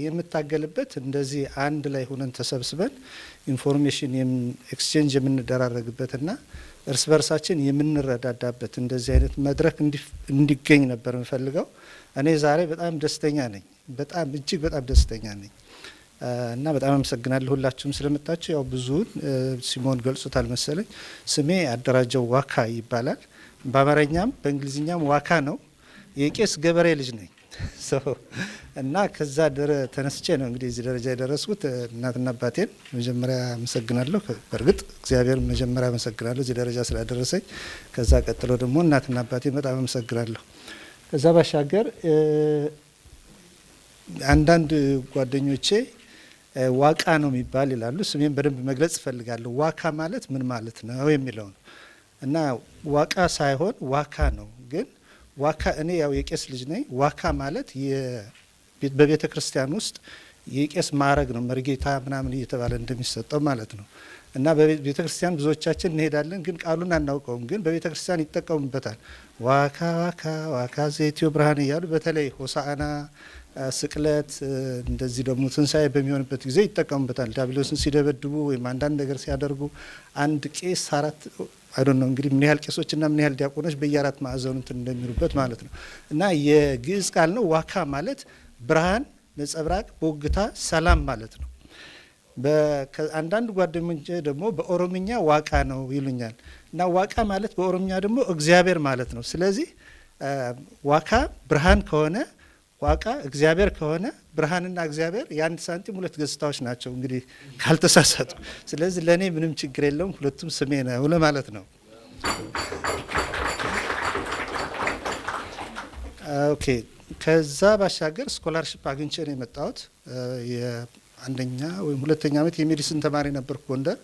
የምታገልበት እንደዚህ አንድ ላይ ሆነን ተሰብስበን information exchange የምንደራረግበትና እርስ በርሳችን የምንረዳዳበት እንደዚህ አይነት መድረክ እንዲገኝ ነበር የምፈልገው። እኔ ዛሬ በጣም ደስተኛ ነኝ። በጣም እጅግ በጣም ደስተኛ ነኝ እና በጣም አመሰግናለሁ ሁላችሁም ስለመጣችሁ። ያው ብዙውን ሲሞን ገልጾታል መሰለኝ። ስሜ አደራጀው ዋካ ይባላል። በአማርኛም በእንግሊዝኛም ዋካ ነው። የቄስ ገበሬ ልጅ ነኝ እና ከዛ ተነስቼ ነው እንግዲህ እዚህ ደረጃ የደረስኩት። እናትና አባቴን መጀመሪያ አመሰግናለሁ። በእርግጥ እግዚአብሔር መጀመሪያ አመሰግናለሁ እዚህ ደረጃ ስላደረሰኝ። ከዛ ቀጥሎ ደግሞ እናትና አባቴን በጣም አመሰግናለሁ። ከዛ ባሻገር አንዳንድ ጓደኞቼ ዋቃ ነው የሚባል ይላሉ። ስሜን በደንብ መግለጽ እፈልጋለሁ። ዋካ ማለት ምን ማለት ነው የሚለው ነው እና ዋቃ ሳይሆን ዋካ ነው። ግን ዋካ እኔ ያው የቄስ ልጅ ነኝ። ዋካ ማለት በቤተ ክርስቲያን ውስጥ የቄስ ማዕረግ ነው፣ መሪጌታ ምናምን እየተባለ እንደሚሰጠው ማለት ነው። እና በቤተ ክርስቲያን ብዙዎቻችን እንሄዳለን፣ ግን ቃሉን አናውቀውም። ግን በቤተ ክርስቲያን ይጠቀሙበታል። ዋካ ዋካ ዋካ ዘኢትዮ ብርሃን እያሉ በተለይ ሆሳዕና፣ ስቅለት፣ እንደዚህ ደግሞ ትንሣኤ በሚሆንበት ጊዜ ይጠቀሙበታል። ዲያብሎስን ሲደበድቡ ወይም አንዳንድ ነገር ሲያደርጉ አንድ ቄስ አራት፣ I don't know እንግዲህ ምን ያህል ቄሶችና ምን ያህል ዲያቆኖች በየአራት ማዕዘኑ እንትን እንደሚሉበት ማለት ነው። እና የግዕዝ ቃል ነው። ዋካ ማለት ብርሃን፣ ነጸብራቅ፣ ቦግታ፣ ሰላም ማለት ነው። አንዳንድ ጓደኞቼ ደግሞ በኦሮምኛ ዋቃ ነው ይሉኛል። እና ዋቃ ማለት በኦሮምኛ ደግሞ እግዚአብሔር ማለት ነው። ስለዚህ ዋካ ብርሃን ከሆነ፣ ዋቃ እግዚአብሔር ከሆነ፣ ብርሃንና እግዚአብሔር የአንድ ሳንቲም ሁለት ገጽታዎች ናቸው እንግዲህ ካልተሳሳትኩ። ስለዚህ ለእኔ ምንም ችግር የለውም፣ ሁለቱም ስሜ ነው ለማለት ነው። Okay፣ ከዛ ባሻገር scholarship አግኝቼ ነው የመጣሁት። የአንደኛ ወይም ሁለተኛ ዓመት የ medicine ተማሪ ነበርኩ ጎንደር።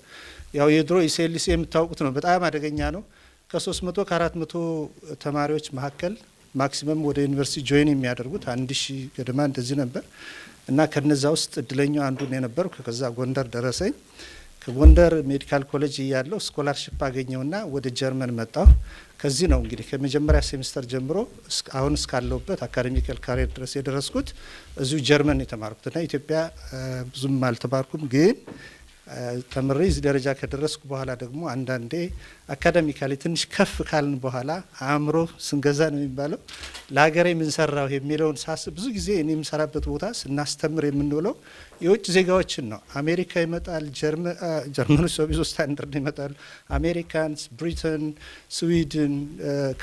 ያው የድሮ ESLCE የምታውቁት ነው፣ በጣም አደገኛ ነው። ከ300 ከ400 ተማሪዎች መካከል maximum ወደ ዩኒቨርሲቲ join የሚያደርጉት 1000 ገደማ እንደዚህ ነበር እና ከነዛ ውስጥ እድለኛው አንዱ ነው የነበርኩ። ከዛ ጎንደር ደረሰኝ። ከጎንደር medical college እያለሁ scholarship አገኘውና ወደ ጀርመን መጣሁ። ከዚህ ነው እንግዲህ ከመጀመሪያ ሴሚስተር ጀምሮ አሁን እስካለሁበት academical career ድረስ የደረስኩት። እዚሁ ጀርመን የተማርኩት እና ኢትዮጵያ ብዙም አልተማርኩም፣ ግን ተምሬ እዚህ ደረጃ ከደረስኩ በኋላ ደግሞ አንዳንዴ academically ትንሽ ከፍ ካልን በኋላ አእምሮ ስንገዛ ነው የሚባለው፣ ለሀገሬ ምን ሰራሁ የሚለውን ሳስብ ብዙ ጊዜ እኔ የምሰራበት ቦታ ስናስተምር የምንውለው የውጭ ዜጋዎችን ነው። አሜሪካ ይመጣል፣ ጀርመኖች ሰው ስታንዳርድ ይመጣሉ። Americans፣ ብሪተን፣ ስዊድን፣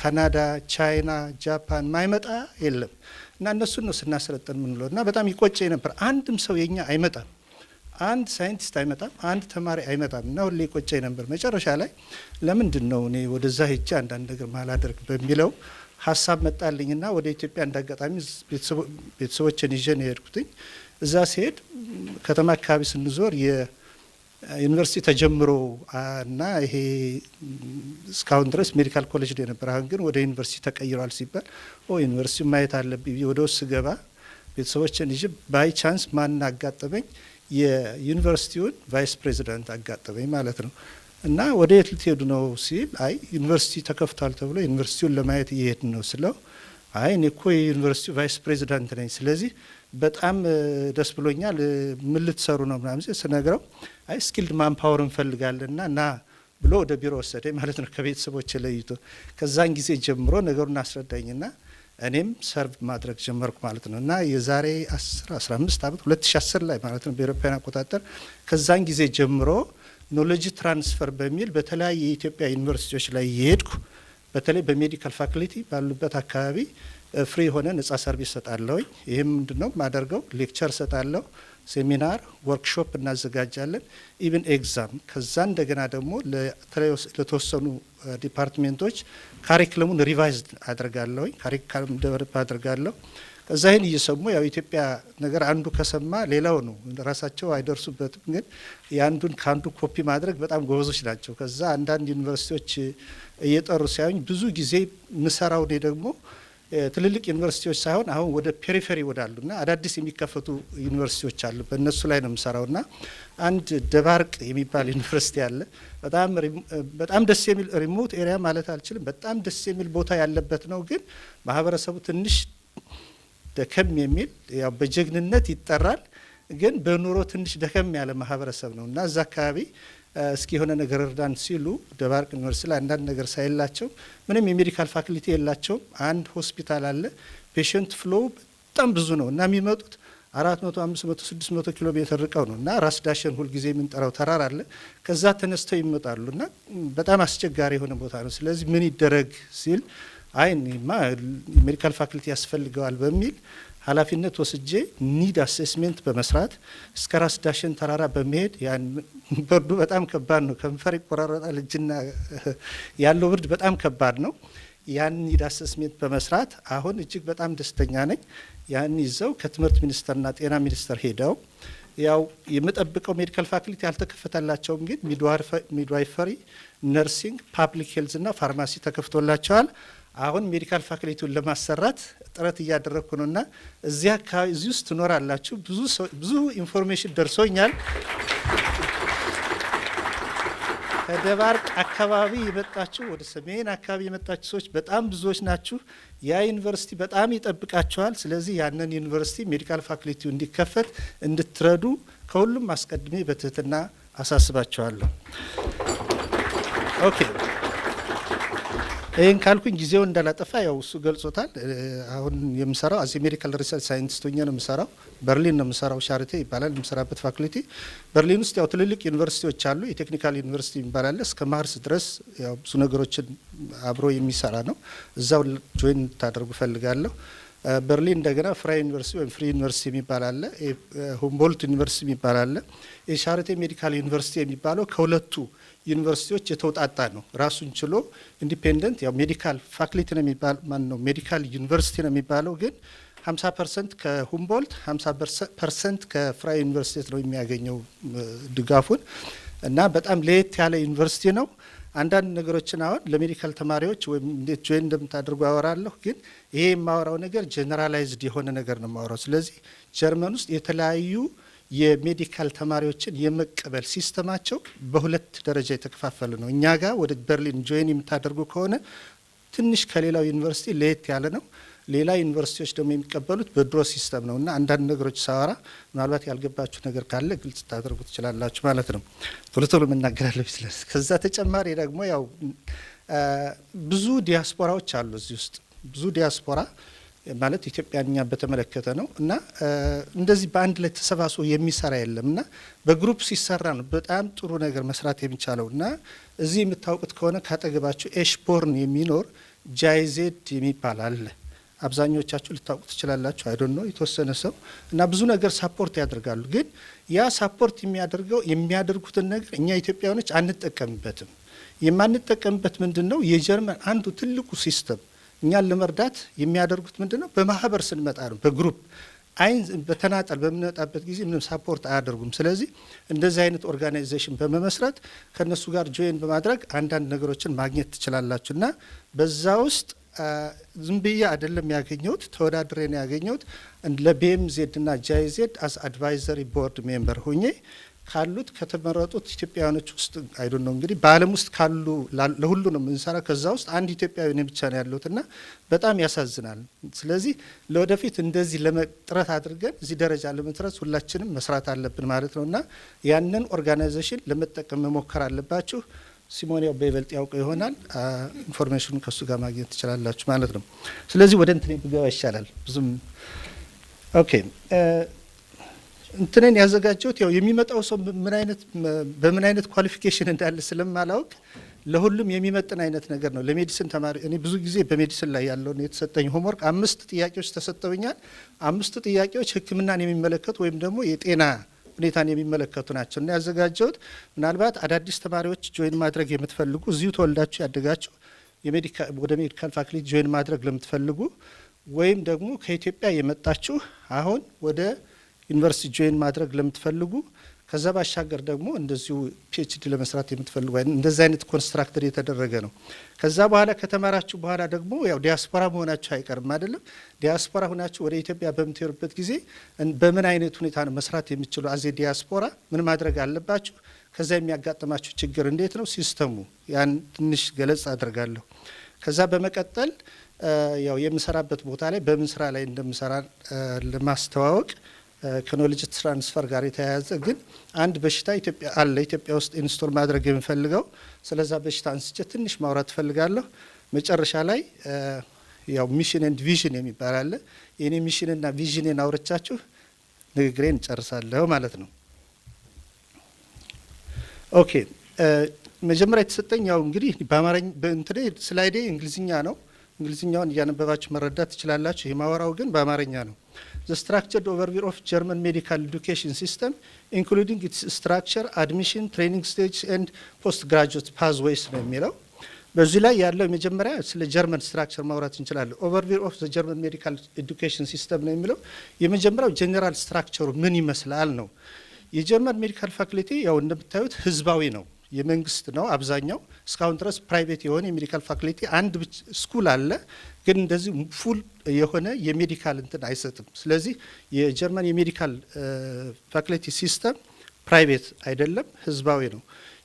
ካናዳ፣ ቻይና፣ ጃፓን ማይመጣ የለም እና እነሱን ነው ስናሰለጥን የምንውለው እና በጣም ይቆጨኝ ነበር። አንድም ሰው የኛ አይመጣም። አንድ ሳይንቲስት አይመጣም፣ አንድ ተማሪ አይመጣም እና ሁሌ ቆጨኝ ነበር። መጨረሻ ላይ ለምንድን ነው እኔ ወደዛ ሄጄ አንዳንድ ነገር ማላደርግ በሚለው ሀሳብ መጣልኝና ወደ ኢትዮጵያ እንዳጋጣሚ ቤተሰቦችን ይዤ ነው የሄድኩትኝ። እዛ ሲሄድ ከተማ አካባቢ ስንዞር የዩኒቨርሲቲ ተጀምሮ እና ይሄ እስካሁን ድረስ medical college ነው የነበር፣ አሁን ግን ወደ ዩኒቨርሲቲ ተቀይሯል ሲባል ኦ ዩኒቨርሲቲ ማየት አለብኝ። ወደ ውስጥ ስገባ ቤተሰቦችን ይዤ by chance ማን አጋጠመኝ? የዩኒቨርሲቲውን vice president አጋጠመኝ ማለት ነው። እና ወደ የት ልትሄዱ ነው ሲል፣ አይ ዩኒቨርሲቲ ተከፍቷል ተብሎ ዩኒቨርሲቲውን ለማየት እየሄድን ነው ስለው፣ አይ እኔ እኮ የዩኒቨርሲቲው vice president ነኝ፣ ስለዚህ በጣም ደስ ብሎኛል፣ ምን ልትሰሩ ነው ምናምን ስነግረው፣ አይ skilled manpower እንፈልጋለን እና ና ብሎ ወደ ቢሮ ወሰደኝ ማለት ነው ከቤተሰቦች ለይቶ። ከዛን ጊዜ ጀምሮ ነገሩን አስረዳኝና እኔም serve ማድረግ ጀመርኩ ማለት ነው። እና የዛሬ 10 15 ዓመት 2010 ላይ ማለት ነው በኤሮፓውያን አቆጣጠር፣ ከዛን ጊዜ ጀምሮ knowledge transfer በሚል በተለያየ የኢትዮጵያ ዩኒቨርሲቲዎች ላይ እየሄድኩ በተለይ በ medical faculty ባሉበት አካባቢ free የሆነ ነጻ service ሰጣለሁኝ። ይህም ምንድነው የማደርገው? Lecture ሰጣለሁ፣ seminar፣ workshop እናዘጋጃለን፣ even exam። ከዛ እንደገና ደግሞ ለተወሰኑ department ኦች curriculum ኡን revise አድርጋለሁኝ፣ curriculum develop አድርጋለሁ። ከዛ ይህን እየሰሙ ያው ኢትዮጵያ ነገር አንዱ ከሰማ ሌላው ነው፣ ራሳቸው አይደርሱበትም፣ ግን የአንዱን ከአንዱ ኮፒ ማድረግ በጣም ጎበዞች ናቸው። ከዛ አንዳንድ ዩኒቨርሲቲዎች እየጠሩ ሲያዩኝ ብዙ ጊዜ ምሰራው እኔ ደግሞ ትልልቅ ዩኒቨርሲቲዎች ሳይሆን አሁን ወደ periphery ወዳሉና አዳዲስ የሚከፈቱ ዩኒቨርሲቲዎች አሉ። በእነሱ ላይ ነው የምሰራው እና አንድ ደባርቅ የሚባል ዩኒቨርሲቲ አለ። በጣም በጣም ደስ የሚል remote area ማለት አልችልም። በጣም ደስ የሚል ቦታ ያለበት ነው። ግን ማህበረሰቡ ትንሽ ደከም የሚል፣ ያው በጀግንነት ይጠራል፣ ግን በኑሮ ትንሽ ደከም ያለ ማህበረሰብ ነው። እና እዛ አካባቢ እስኪ የሆነ ነገር እርዳን ሲሉ ደባርቅ ዩኒቨርሲቲ ላይ አንዳንድ ነገር ሳይላቸው፣ ምንም የ medical faculty የላቸውም። አንድ ሆስፒታል አለ። Patient flow በጣም ብዙ ነው እና የሚመጡት 400፣ 500፣ 600 ኪሎ ሜትር ርቀው ነው። እና ራስ ዳሸን ሁልጊዜ የምንጠራው ተራራ አለ። ከዛ ተነስተው ይመጣሉ እና በጣም አስቸጋሪ የሆነ ቦታ ነው። ስለዚህ ምን ይደረግ ሲል አይ እኔማ medical faculty ያስፈልገዋል በሚል ኃላፊነት ወስጄ need assessment በመስራት እስከ ራስ ዳሸን ተራራ በመሄድ፣ ያን ብርዱ በጣም ከባድ ነው። ከንፈር ይቆራረጣል፣ እጅና ያለው ብርድ በጣም ከባድ ነው። ያን need assessment በመስራት አሁን እጅግ በጣም ደስተኛ ነኝ። ያን ይዘው ከትምህርት ሚኒስቴርና ጤና ሚኒስቴር ሄደው ያው የምጠብቀው medical faculty አልተከፈተላቸውም፣ ግን midwifery፣ nursing፣ public health እና ፋርማሲ ተከፍቶላቸዋል። አሁን medical faculty ውን ለማሰራት ጥረት እያደረግኩ ነው እና እዚህ አካባቢ እዚህ ውስጥ ትኖራላችሁ። ብዙ information ደርሶኛል። ከደባርቅ አካባቢ የመጣችሁ፣ ወደ ሰሜን አካባቢ የመጣችሁ ሰዎች በጣም ብዙዎች ናችሁ። ያ ዩኒቨርሲቲ በጣም ይጠብቃችኋል። ስለዚህ ያንን ዩኒቨርሲቲ medical faculty ው እንዲከፈት እንድትረዱ ከሁሉም አስቀድሜ በትህትና አሳስባችኋለሁ። Okay፣ ይህን ካልኩኝ ጊዜውን እንዳላጠፋ ያው እሱ ገልጾታል። አሁን የምሰራው as a medical research scientist ሆኜ ነው የምሰራው። በርሊን ነው የምሰራው። ሻሪቴ ይባላል የምሰራበት ፋኩልቲ። በርሊን ውስጥ ያው ትልልቅ ዩኒቨርሲቲዎች አሉ። የ technical university የሚባል አለ። እስከ ማርስ ድረስ ያው ብዙ ነገሮችን አብሮ የሚሰራ ነው። እዛው join እንድታደርጉ እፈልጋለሁ። በርሊን እንደገና Freie University ወይም Free University የሚባል አለ። ሁምቦልት ዩኒቨርሲቲ የሚባል አለ። የሻሪቴ Medical University የሚባለው ከሁለቱ ዩኒቨርሲቲዎች የተውጣጣ ነው። ራሱን ችሎ independent ያው medical faculty ነው የሚባል፣ ማን ነው፣ medical university ነው የሚባለው፣ ግን 50% ከሁምቦልት፣ 50% ከ Freie University ነው የሚያገኘው ድጋፉን። እና በጣም ለየት ያለ ዩኒቨርሲቲ ነው። አንዳንድ ነገሮችን አሁን ለ medical ተማሪዎች ወይም እንዴት join እንደምታደርጉ አወራለሁ። ግን ይሄ የማወራው ነገር generalized የሆነ ነገር ነው የማወራው። ስለዚህ ጀርመን ውስጥ የተለያዩ የ medical ተማሪዎችን የመቀበል system ኣቸው በሁለት ደረጃ የተከፋፈለ ነው። እኛ ጋር ወደ በርሊን join የምታደርጉ ከሆነ ትንሽ ከሌላው ዩኒቨርሲቲ ለየት ያለ ነው። ሌላ ዩኒቨርሲቲዎች ደግሞ የሚቀበሉት በድሮ system ነው። እና አንዳንድ ነገሮች ሳወራ ምናልባት ያልገባችሁ ነገር ካለ ግልጽ ታደርጉ ትችላላችሁ ማለት ነው። ቶሎ ቶሎ መናገር አለብኝ። ስለዚህ ከዛ ተጨማሪ ደግሞ ያው ብዙ ዲያስፖራዎች አሉ እዚህ ውስጥ። ብዙ ዲያስፖራ ማለት ኢትዮጵያን እኛ በተመለከተ ነው። እና እንደዚህ በአንድ ላይ ተሰባስቦ የሚሰራ የለም። እና በ group ሲሰራ ነው በጣም ጥሩ ነገር መስራት የሚቻለው። እና እዚህ የምታውቁት ከሆነ ካጠገባችሁ ኤሽቦርን የሚኖር GIZ የሚባል አለ። አብዛኞቻችሁ ልታውቁ ትችላላችሁ። I don't know የተወሰነ ሰው። እና ብዙ ነገር support ያደርጋሉ። ግን ያ support የሚያደርገው የሚያደርጉትን ነገር እኛ ኢትዮጵያውያኖች አንጠቀምበትም። የማንጠቀምበት ምንድን ነው? የጀርመን አንዱ ትልቁ system እኛን ለመርዳት የሚያደርጉት ምንድን ነው? በማህበር ስንመጣ ነው። በ group አይን በተናጠል በምንመጣበት ጊዜ ምንም support አያደርጉም። ስለዚህ እንደዚህ አይነት organization በመመስረት ከእነሱ ጋር join በማድረግ አንዳንድ ነገሮችን ማግኘት ትችላላችሁ። እና በዛ ውስጥ ዝም ብዬ አይደለም ያገኘሁት፣ ተወዳድሬ ነው ያገኘሁት። ለ BMZ እና GIZ as advisory board member ሆኜ ካሉት ከተመረጡት ኢትዮጵያውያኖች ውስጥ፣ I don't know እንግዲህ በዓለም ውስጥ ካሉ ለሁሉ ነው የምንሰራ፣ ከዛ ውስጥ አንድ ኢትዮጵያዊ እኔ ብቻ ነው ያለሁት እና በጣም ያሳዝናል። ስለዚህ ለወደፊት እንደዚህ ለመጥረት አድርገን እዚህ ደረጃ ለመድረስ ሁላችንም መስራት አለብን ማለት ነው። እና ያንን organization ለመጠቀም መሞከር አለባችሁ። ሲሞን ያው በይበልጥ ያውቀው ይሆናል። Information ኑን ከእሱ ጋር ማግኘት ትችላላችሁ ማለት ነው። ስለዚህ ወደ እንትኔ ብገባ ይሻላል። ብዙም okay እንትንን ያዘጋጀሁት ያው የሚመጣው ሰው ምን አይነት በምን አይነት qualification እንዳለ ስለማላውቅ ለሁሉም የሚመጥን አይነት ነገር ነው። ለ medicine ተማሪ፣ እኔ ብዙ ጊዜ በ medicine ላይ ያለውን የተሰጠኝ homework አምስት ጥያቄዎች ተሰጥተውኛል። አምስቱ ጥያቄዎች ሕክምናን የሚመለከቱ ወይም ደግሞ የጤና ሁኔታን የሚመለከቱ ናቸው። እና ያዘጋጀሁት ምናልባት አዳዲስ ተማሪዎች join ማድረግ የምትፈልጉ፣ እዚሁ ተወልዳችሁ ያደጋችሁ ወደ medical faculty join ማድረግ ለምትፈልጉ፣ ወይም ደግሞ ከኢትዮጵያ የመጣችሁ አሁን ወደ ዩኒቨርሲቲ join ማድረግ ለምትፈልጉ፣ ከዛ ባሻገር ደግሞ እንደዚሁ PhD ለመስራት የምትፈልጉ፣ እንደዚህ አይነት constructed የተደረገ ነው። ከዛ በኋላ ከተማራችሁ በኋላ ደግሞ ያው ዲያስፖራ መሆናችሁ አይቀርም አይደለም። ዲያስፖራ ሆናችሁ ወደ ኢትዮጵያ በምትሄዱበት ጊዜ በምን አይነት ሁኔታ ነው መስራት የሚችሉ፣ as a diaspora ምን ማድረግ አለባችሁ፣ ከዛ የሚያጋጥማችሁ ችግር እንዴት ነው system ኡ፣ ያን ትንሽ ገለጽ አድርጋለሁ። ከዛ በመቀጠል ያው የምሰራበት ቦታ ላይ በምን ስራ ላይ እንደምሰራ ለማስተዋወቅ፣ ከ knowledge transfer ጋር የተያያዘ ግን አንድ በሽታ ኢትዮጵያ አለ፣ ኢትዮጵያ ውስጥ install ማድረግ የምፈልገው፣ ስለዛ በሽታ አንስቼ ትንሽ ማውራት እፈልጋለሁ። መጨረሻ ላይ ያው mission and vision የሚባል አለ። የኔ mission ና vision ኔን አውርቻችሁ ንግግሬን እጨርሳለሁ ማለት ነው። Okay፣ መጀመሪያ የተሰጠኝ ያው እንግዲህ በአማርኛ በእንትኔ slide ኤ እንግሊዝኛ ነው። እንግሊዝኛውን እያነበባችሁ መረዳት ትችላላችሁ። የማወራው ግን በአማርኛ ነው። The structured overview of German medical education system, including its structure, admission, training stage and postgraduate pathways ነው የሚለው። በዚህ ላይ ያለው የመጀመሪያ ስለ ጀርመን structure ማውራት እንችላለን። Overview of the German medical education system ነው የሚለው። የመጀመሪያው general structure ሩ ምን ይመስላል ነው። የጀርመን medical faculty ያው እንደምታዩት ህዝባዊ ነው፣ የመንግስት ነው አብዛኛው። እስካሁን ድረስ private የሆነ የ medical faculty አንድ school አለ፣ ግን እንደዚህ full የሆነ የ medical እንትን አይሰጥም። ስለዚህ የጀርመን የ medical faculty system private አይደለም፣ ህዝባዊ ነው።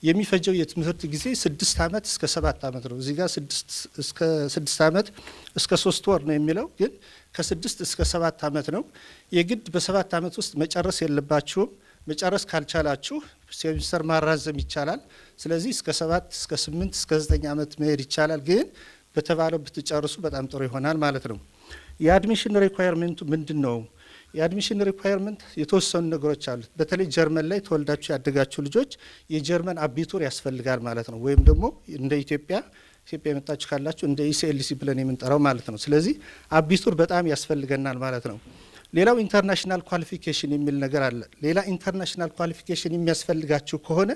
የሚፈጀው የትምህርት ጊዜ 6 ዓመት እስከ 7 ዓመት ነው። እዚህ ጋር 6 ዓመት እስከ 3 ወር ነው የሚለው፣ ግን ከ6 እስከ 7 ዓመት ነው። የግድ በ7 ዓመት ውስጥ መጨረስ የለባችሁም። መጨረስ ካልቻላችሁ ሴሚስተር ማራዘም ይቻላል። ስለዚህ እስከ 7፣ እስከ 8፣ እስከ 9 ዓመት መሄድ ይቻላል። ግን በተባለው ብትጨርሱ በጣም ጥሩ ይሆናል ማለት ነው። የ admission requirement ኡ ምንድን ነው? የ admission requirement የተወሰኑ ነገሮች አሉት። በተለይ ጀርመን ላይ ተወልዳችሁ ያደጋችሁ ልጆች የጀርመን Abitur ያስፈልጋል ማለት ነው። ወይም ደግሞ እንደ ኢትዮጵያ፣ ኢትዮጵያ የመጣችሁ ካላችሁ እንደ ESLC ብለን የምንጠራው ማለት ነው። ስለዚህ Abitur በጣም ያስፈልገናል ማለት ነው። ሌላው international qualification የሚል ነገር አለ። ሌላ international qualification የሚያስፈልጋችሁ ከሆነ፣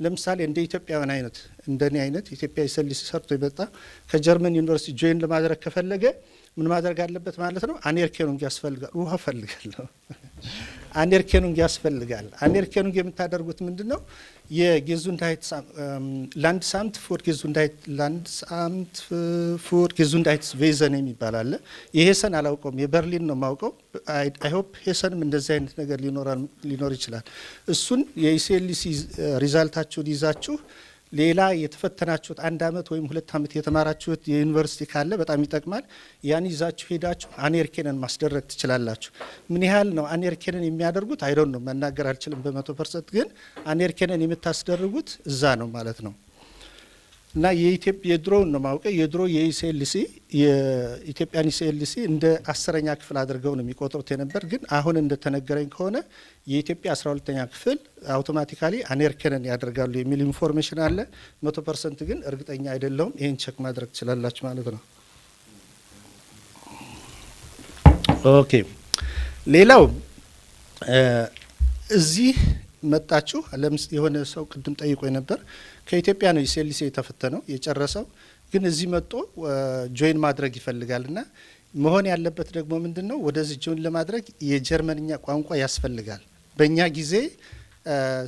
ለምሳሌ እንደ ኢትዮጵያውያን አይነት፣ እንደኔ አይነት ኢትዮጵያ ESLC ሰርቶ የመጣ ከጀርመን ዩኒቨርሲቲ join ለማድረግ ከፈለገ ምን ማድረግ አለበት ማለት ነው? Anerkennung ያስፈልጋል። ውሃ ፈልጋለሁ። Anerkennung ያስፈልጋል። Anerkennung የምታደርጉት ምንድን ነው? የ Gesundheit Landesamt für Gesundheit Landesamt für Gesundheitswesen የሚባል አለ። የሄሰን አላውቀውም፣ የበርሊን ነው የማውቀው። I hope ሄሰንም እንደዚህ አይነት ነገር ሊኖር ይችላል። እሱን የ ESLC result ኣችሁን ይዛችሁ፣ ሌላ የተፈተናችሁት አንድ አመት ወይም 2 አመት የተማራችሁት የዩኒቨርሲቲ ካለ በጣም ይጠቅማል። ያን ይዛችሁ ሄዳችሁ anerkennen ማስደረግ ትችላላችሁ። ምን ያህል ነው anerkennen የሚያደርጉት? I don't know፣ መናገር አልችልም በ100%፣ ግን anerkennen የምታስደርጉት እዛ ነው ማለት ነው። እና የኢትዮጵያ የድሮውን ነው ማውቀው። የድሮ የ ESLC፣ የኢትዮጵያን ESLC እንደ 10ኛ ክፍል አድርገው ነው የሚቆጥሩት የነበር። ግን አሁን እንደተነገረኝ ከሆነ የኢትዮጵያ 12ኛ ክፍል automatically anerkennen ያደርጋሉ የሚል information አለ። 100% ግን እርግጠኛ አይደለሁም። ይህን check ማድረግ ትችላላችሁ ማለት ነው። Okay፣ ሌላው እዚህ መጣችሁ፣ የሆነ ሰው ቅድም ጠይቆ ነበር። ከኢትዮጵያ ነው ESLC የተፈተነው የጨረሰው፣ ግን እዚህ መጥቶ join ማድረግ ይፈልጋል እና መሆን ያለበት ደግሞ ምንድን ነው? ወደዚህ join ለማድረግ የጀርመንኛ ቋንቋ ያስፈልጋል። በእኛ ጊዜ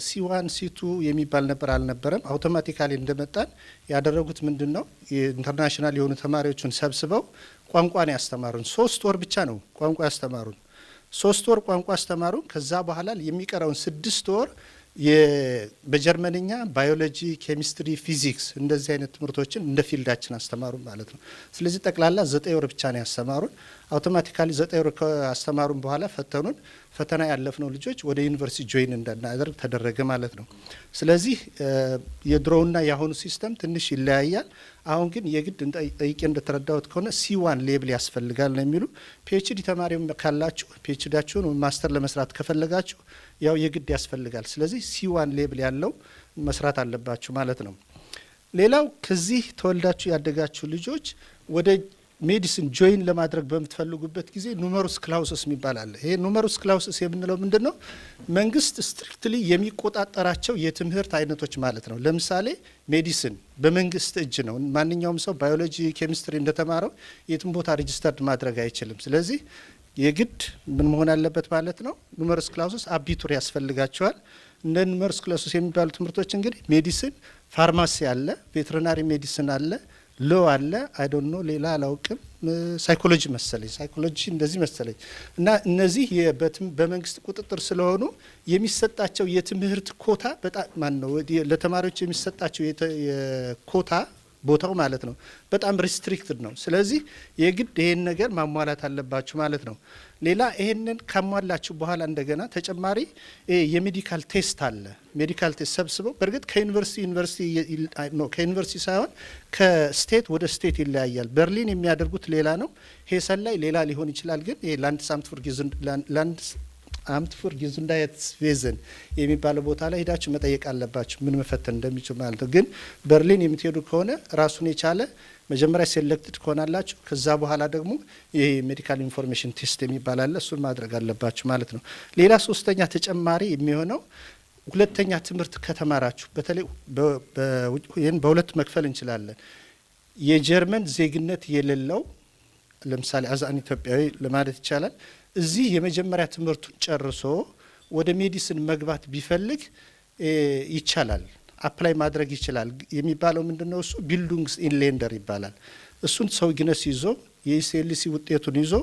C1 C2 የሚባል ነበር አልነበረም። Automatically እንደመጣን ያደረጉት ምንድን ነው? የ international የሆኑ ተማሪዎችን ሰብስበው ቋንቋን ያስተማሩን። 3 ወር ብቻ ነው ቋንቋ ያስተማሩን። 3 ወር ቋንቋ አስተማሩን። ከዛ በኋላ የሚቀረውን 6 ወር በጀርመንኛ ባዮሎጂ፣ ኬሚስትሪ፣ ፊዚክስ እንደዚህ አይነት ትምህርቶችን እንደ field ኣችን አስተማሩን ማለት ነው። ስለዚህ ጠቅላላ 9 ወር ብቻ ነው ያስተማሩን። Automatically 9 ወር ካስተማሩን በኋላ ፈተኑን። ፈተና ያለፍነው ልጆች ወደ ዩኒቨርሲቲ join እንድናደርግ ተደረገ ማለት ነው። ስለዚህ የድሮውና የአሁኑ system ትንሽ ይለያያል። አሁን ግን የግድ ጠይቄ እንደተረዳሁት ከሆነ C1 level ያስፈልጋል ነው የሚሉ። PhD ተማሪም ካላችሁ፣ PhD ያችሁን master ለመስራት ከፈለጋችሁ ያው የግድ ያስፈልጋል። ስለዚህ C1 level ያለው መስራት አለባችሁ ማለት ነው። ሌላው ከዚህ ተወልዳችሁ ያደጋችሁ ልጆች ወደ medicine join ለማድረግ በምትፈልጉበት ጊዜ Numerus Clausus የሚባል አለ። ይሄ Numerus Clausus የምንለው ምንድን ነው? መንግስት strictly የሚቆጣጠራቸው የትምህርት አይነቶች ማለት ነው። ለምሳሌ medicine በመንግስት እጅ ነው። ማንኛውም ሰው ባዮሎጂ፣ ኬሚስትሪ እንደተማረው የትም ቦታ registered ማድረግ አይችልም። ስለዚህ የግድ ምን መሆን አለበት ማለት ነው? Numerus Clausus Abitur ያስፈልጋቸዋል። እንደ Numerus Clausus የሚባሉ ትምህርቶች እንግዲህ medicine፣ pharmacy አለ፣ veterinary medicine አለ፣ law አለ፣ I don't know፣ ሌላ አላውቅም። Psychology መሰለኝ፣ psychology እንደዚህ መሰለኝ። እና እነዚህ በመንግስት ቁጥጥር ስለሆኑ የሚሰጣቸው የትምህርት ኮታ በጣም፣ ማን ነው፣ ለተማሪዎች የሚሰጣቸው የኮታ ቦታው ማለት ነው። በጣም restricted ነው። ስለዚህ የግድ ይሄን ነገር ማሟላት አለባችሁ ማለት ነው። ሌላ ይሄንን ካሟላችሁ በኋላ እንደገና ተጨማሪ የ medical test አለ። Medical test ሰብስበው በእርግጥ ከዩኒቨርሲቲ ዩኒቨርሲቲ no፣ ከዩኒቨርሲቲ ሳይሆን ከ state ወደ state ይለያያል። በርሊን የሚያደርጉት ሌላ ነው። ሄሰን ላይ ሌላ ሊሆን ይችላል። ግን ይሄ Landesamt für Gesundheitswesen የሚባለው ቦታ ላይ ሄዳችሁ መጠየቅ አለባችሁ ምን መፈተን እንደሚችል ማለት ነው። ግን በርሊን የምትሄዱ ከሆነ ራሱን የቻለ መጀመሪያ selected ከሆናላችሁ ከዛ በኋላ ደግሞ ይሄ medical information test የሚባል አለ። እሱን ማድረግ አለባችሁ ማለት ነው። ሌላ ሶስተኛ ተጨማሪ የሚሆነው ሁለተኛ ትምህርት ከተማራችሁ፣ በተለይ ይህን በሁለት መክፈል እንችላለን። የጀርመን ዜግነት የሌለው፣ ለምሳሌ as an ኢትዮጵያዊ ለማለት ይቻላል፣ እዚህ የመጀመሪያ ትምህርቱን ጨርሶ ወደ medicine መግባት ቢፈልግ ይቻላል፣ apply ማድረግ ይችላል። የሚባለው ምንድን ነው? እሱ Bildungsinländer ይባላል። እሱን Zeugnis ይዞ፣ የ ECLC ውጤቱን ይዞ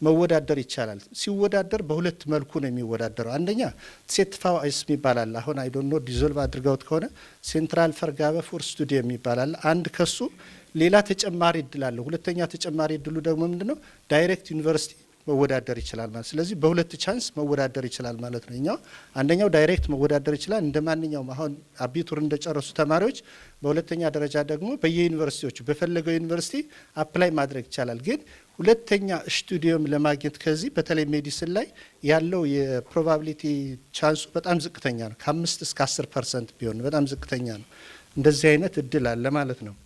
መወዳደር ይቻላል። ሲወዳደር በሁለት መልኩ ነው የሚወዳደረው። አንደኛ ZVS የሚባል አለ። አሁን I don't know dissolve አድርገውት ከሆነ፣ Zentralvergabe für Studien የሚባል አለ። አንድ ከሱ ሌላ ተጨማሪ እድል አለ። ሁለተኛ ተጨማሪ እድሉ ደግሞ ምንድን ነው? Direct ዩኒቨርሲቲ መወዳደር ይችላል ማለት። ስለዚህ በሁለት chance መወዳደር ይችላል ማለት ነው። እኛው አንደኛው direct መወዳደር ይችላል እንደ ማንኛውም አሁን Abitur እንደጨረሱ ተማሪዎች። በሁለተኛ ደረጃ ደግሞ በየዩኒቨርሲቲዎቹ በፈለገው ዩኒቨርሲቲ apply ማድረግ ይቻላል። ግን ሁለተኛ Studium ለማግኘት ከዚህ በተለይ medicine ላይ ያለው የ probability chance ኡ በጣም ዝቅተኛ ነው። ከ5 እስከ 10% ቢሆን በጣም ዝቅተኛ ነው። እንደዚህ አይነት እድል አለ ማለት ነው።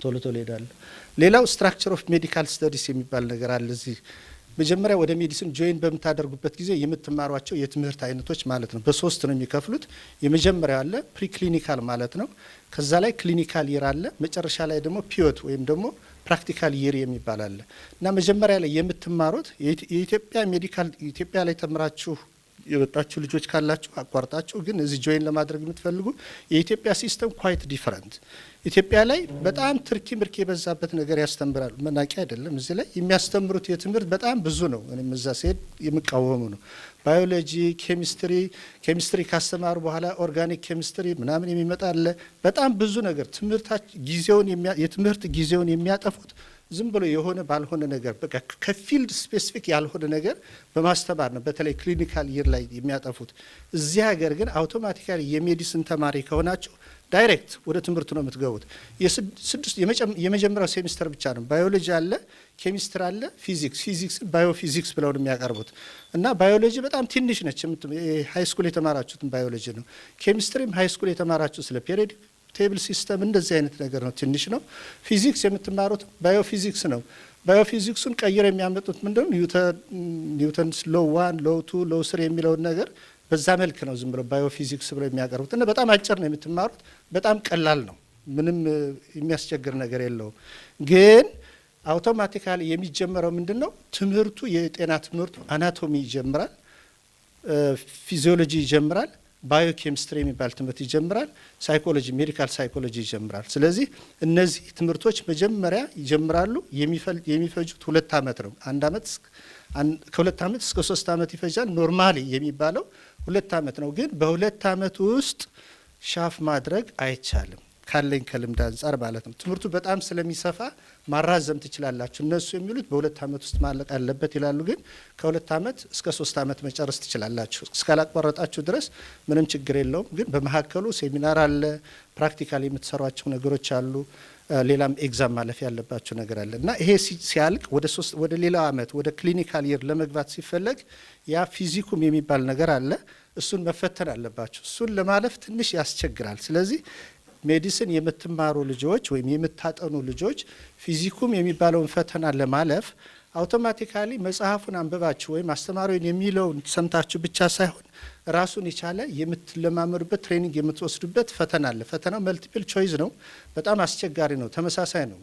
ቶሎ ቶሎ ሄዳለሁ። ሌላው structure of medical studies የሚባል ነገር አለ። እዚህ መጀመሪያ ወደ medicine join በምታደርጉበት ጊዜ የምትማሯቸው የትምህርት አይነቶች ማለት ነው። በሶስት ነው የሚከፍሉት። የመጀመሪያው አለ preclinical ማለት ነው። ከዛ ላይ clinical year አለ። መጨረሻ ላይ ደግሞ PJ ወይም ደግሞ practical year የሚባል አለ። እና መጀመሪያ ላይ የምትማሩት የኢትዮጵያ medical፣ ኢትዮጵያ ላይ ተምራችሁ የወጣችሁ ልጆች ካላችሁ፣ አቋርጣችሁ ግን እዚህ join ለማድረግ የምትፈልጉ፣ የኢትዮጵያ system quite different። ኢትዮጵያ ላይ በጣም ትርኪ ምርኪ የበዛበት ነገር ያስተምራሉ። መናቂ አይደለም። እዚህ ላይ የሚያስተምሩት የትምህርት በጣም ብዙ ነው። እኔም እዛ ስሄድ የምቃወመው ነው። ባዮሎጂ፣ ኬሚስትሪ፣ ኬሚስትሪ ካስተማሩ በኋላ organic chemistry ምናምን የሚመጣ አለ። በጣም ብዙ ነገር ትምህርታ ጊዜውን የትምህርት ጊዜውን የሚያጠፉት ዝም ብሎ የሆነ ባልሆነ ነገር፣ በቃ ከ field specific ያልሆነ ነገር በማስተማር ነው። በተለይ clinical year ላይ የሚያጠፉት። እዚህ ሀገር ግን automatically የ medicine ተማሪ ከሆናችሁ direct ወደ ትምህርቱ ነው የምትገቡት። የስድስት የመጀመሪያው ሴሚስተር ብቻ ነው። ባዮሎጂ አለ፣ ኬሚስትሪ አለ፣ ፊዚክስ፣ ፊዚክስ biophysics ብለው ነው የሚያቀርቡት። እና ባዮሎጂ በጣም ትንሽ ነች። High school የተማራችሁትን ባዮሎጂ ነው። ኬሚስትሪም high school የተማራችሁ ስለ periodic table system እንደዚህ አይነት ነገር ነው፣ ትንሽ ነው። ፊዚክስ የምትማሩት biophysics ነው። Biophysics ኡን ቀይረው የሚያመጡት ምንድነው? Newton's law one፣ law two፣ law three የሚለውን ነገር በዛ መልክ ነው ዝም ብለው biophysics ብለው የሚያቀርቡት። እና በጣም አጭር ነው የምትማሩት። በጣም ቀላል ነው። ምንም የሚያስቸግር ነገር የለውም። ግን automatically የሚጀመረው ምንድን ነው? ትምህርቱ የጤና ትምህርቱ anatomy ይጀምራል፣ physiology ይጀምራል፣ ባዮኬሚስትሪ የሚባል ትምህርት ይጀምራል፣ psychology፣ medical psychology ይጀምራል። ስለዚህ እነዚህ ትምህርቶች መጀመሪያ ይጀምራሉ። የሚፈጁት 2 ዓመት ነው። አንድ አመት፣ ከ2 ዓመት እስከ 3 ዓመት ይፈጃል። Normally የሚባለው 2 ዓመት ነው። ግን በ2 ዓመት ውስጥ schaffe ማድረግ አይቻልም፣ ካለኝ ከልምድ አንጻር ማለት ነው። ትምህርቱ በጣም ስለሚሰፋ ማራዘም ትችላላችሁ። እነሱ የሚሉት በ2 ዓመት ውስጥ ማለቅ አለበት ይላሉ። ግን ከ2 ዓመት እስከ 3 ዓመት መጨረስ ትችላላችሁ። እስካላቋረጣችሁ ድረስ ምንም ችግር የለውም። ግን በመካከሉ ሴሚናር አለ፣ practical የምትሰሯቸው ነገሮች አሉ። ሌላም exam ማለፍ ያለባችሁ ነገር አለ። እና ይሄ ሲያልቅ ወደ ሶስት ወደ ሌላው አመት ወደ clinical year ለመግባት ሲፈለግ ያ Physikum የሚባል ነገር አለ። እሱን መፈተን አለባችሁ። እሱን ለማለፍ ትንሽ ያስቸግራል። ስለዚህ medicine የምትማሩ ልጆች ወይም የምታጠኑ ልጆች Physikum የሚባለውን ፈተና ለማለፍ automatically መጽሐፉን አንብባችሁ ወይም አስተማሪውን የሚለውን ሰምታችሁ ብቻ ሳይሆን ራሱን የቻለ የምትለማመዱበት፣ training የምትወስዱበት ፈተና አለ። ፈተናው multiple choice ነው። በጣም አስቸጋሪ ነው። ተመሳሳይ ነው።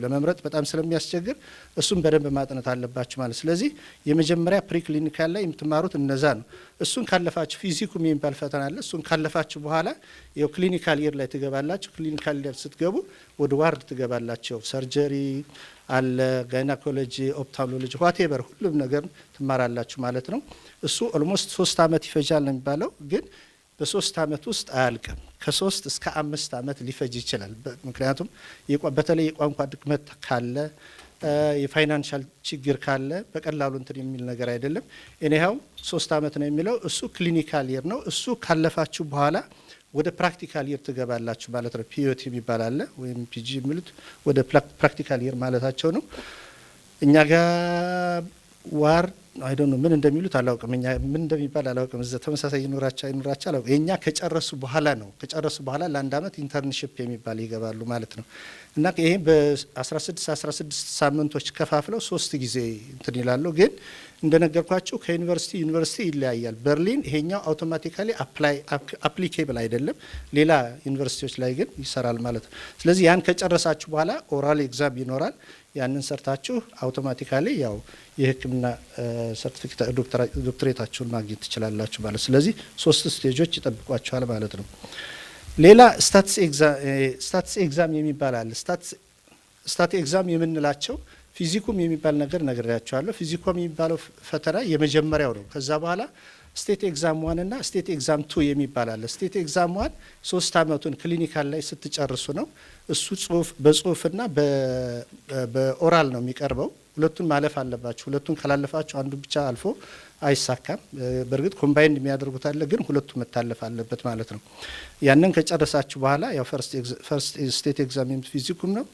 ለመምረጥ በጣም ስለሚያስቸግር እሱን በደንብ ማጥናት አለባችሁ ማለት። ስለዚህ የመጀመሪያ preclinical ላይ የምትማሩት እነዛ ነው። እሱን ካለፋችሁ Physikum የሚባል ፈተና አለ። እሱን ካለፋችሁ በኋላ ያው clinical year ላይ ትገባላችሁ። Clinical year ስትገቡ ወደ ward ትገባላችሁ። Surgery አለ፣ gynecology፣ ophthalmology፣ whatever ሁሉም ነገር ትማራላችሁ ማለት ነው። እሱ almost 3 ዓመት ይፈጃል ነው የሚባለው። ግን በ3 አመት ውስጥ አያልቅም። ከ3 እስከ 5 አመት ሊፈጅ ይችላል። ምክንያቱም በተለይ የቋንቋ ድክመት ካለ፣ የ financial ችግር ካለ በቀላሉ እንትን የሚል ነገር አይደለም። Anyhow 3 አመት ነው የሚለው፣ እሱ clinical year ነው። እሱ ካለፋችሁ በኋላ ወደ practical year ትገባላችሁ ማለት ነው። PJ የሚባል አለ ወይም PJ የሚሉት ወደ practical year ማለታቸው ነው። እኛ ጋር ward፣ I don't know፣ ምን እንደሚሉት አላውቅም። እኛ ምን እንደሚባል አላውቅም። እዛ ተመሳሳይ ይኑራቸው አይኑራቸው አላውቅም። የእኛ ከጨረሱ በኋላ ነው። ከጨረሱ በኋላ ለአንድ አመት internship የሚባል ይገባሉ ማለት ነው። እና ይሄ በ16 16 ሳምንቶች ከፋፍለው ሶስት ጊዜ እንትን ይላሉ። ግን እንደነገርኳችሁ ከዩኒቨርሲቲ ዩኒቨርሲቲ ይለያያል። በርሊን ይሄኛው automatically apply applicable አይደለም። ሌላ ዩኒቨርሲቲዎች ላይ ግን ይሰራል ማለት ነው። ስለዚህ ያን ከጨረሳችሁ በኋላ oral exam ይኖራል። ያንን ሰርታችሁ automatically ያው የሕክምና ሰርቲፊኬት ዶክትሬታችሁን ማግኘት ትችላላችሁ ማለት። ስለዚህ ሶስት stage ኦች ይጠብቋችኋል ማለት ነው። ሌላ Staatsexamen የሚባል አለ። Staatsexamen የምንላቸው Physikum የሚባል ነገር ነግሬያችኋለሁ። Physikum የሚባለው ፈተና የመጀመሪያው ነው። ከዛ በኋላ state exam one እና state exam two የሚባል አለ። State exam one 3 አመቱን clinical ላይ ስትጨርሱ ነው። እሱ ጽሁፍ በጽሁፍና በ oral ነው የሚቀርበው። ሁለቱን ማለፍ አለባችሁ። ሁለቱን ካላለፋችሁ አንዱ ብቻ አልፎ አይሳካም። በእርግጥ combined የሚያደርጉት አለ፣ ግን ሁለቱ መታለፍ አለበት ማለት ነው። ያንን ከጨረሳችሁ በኋላ ያው first state exam Physikum ነው።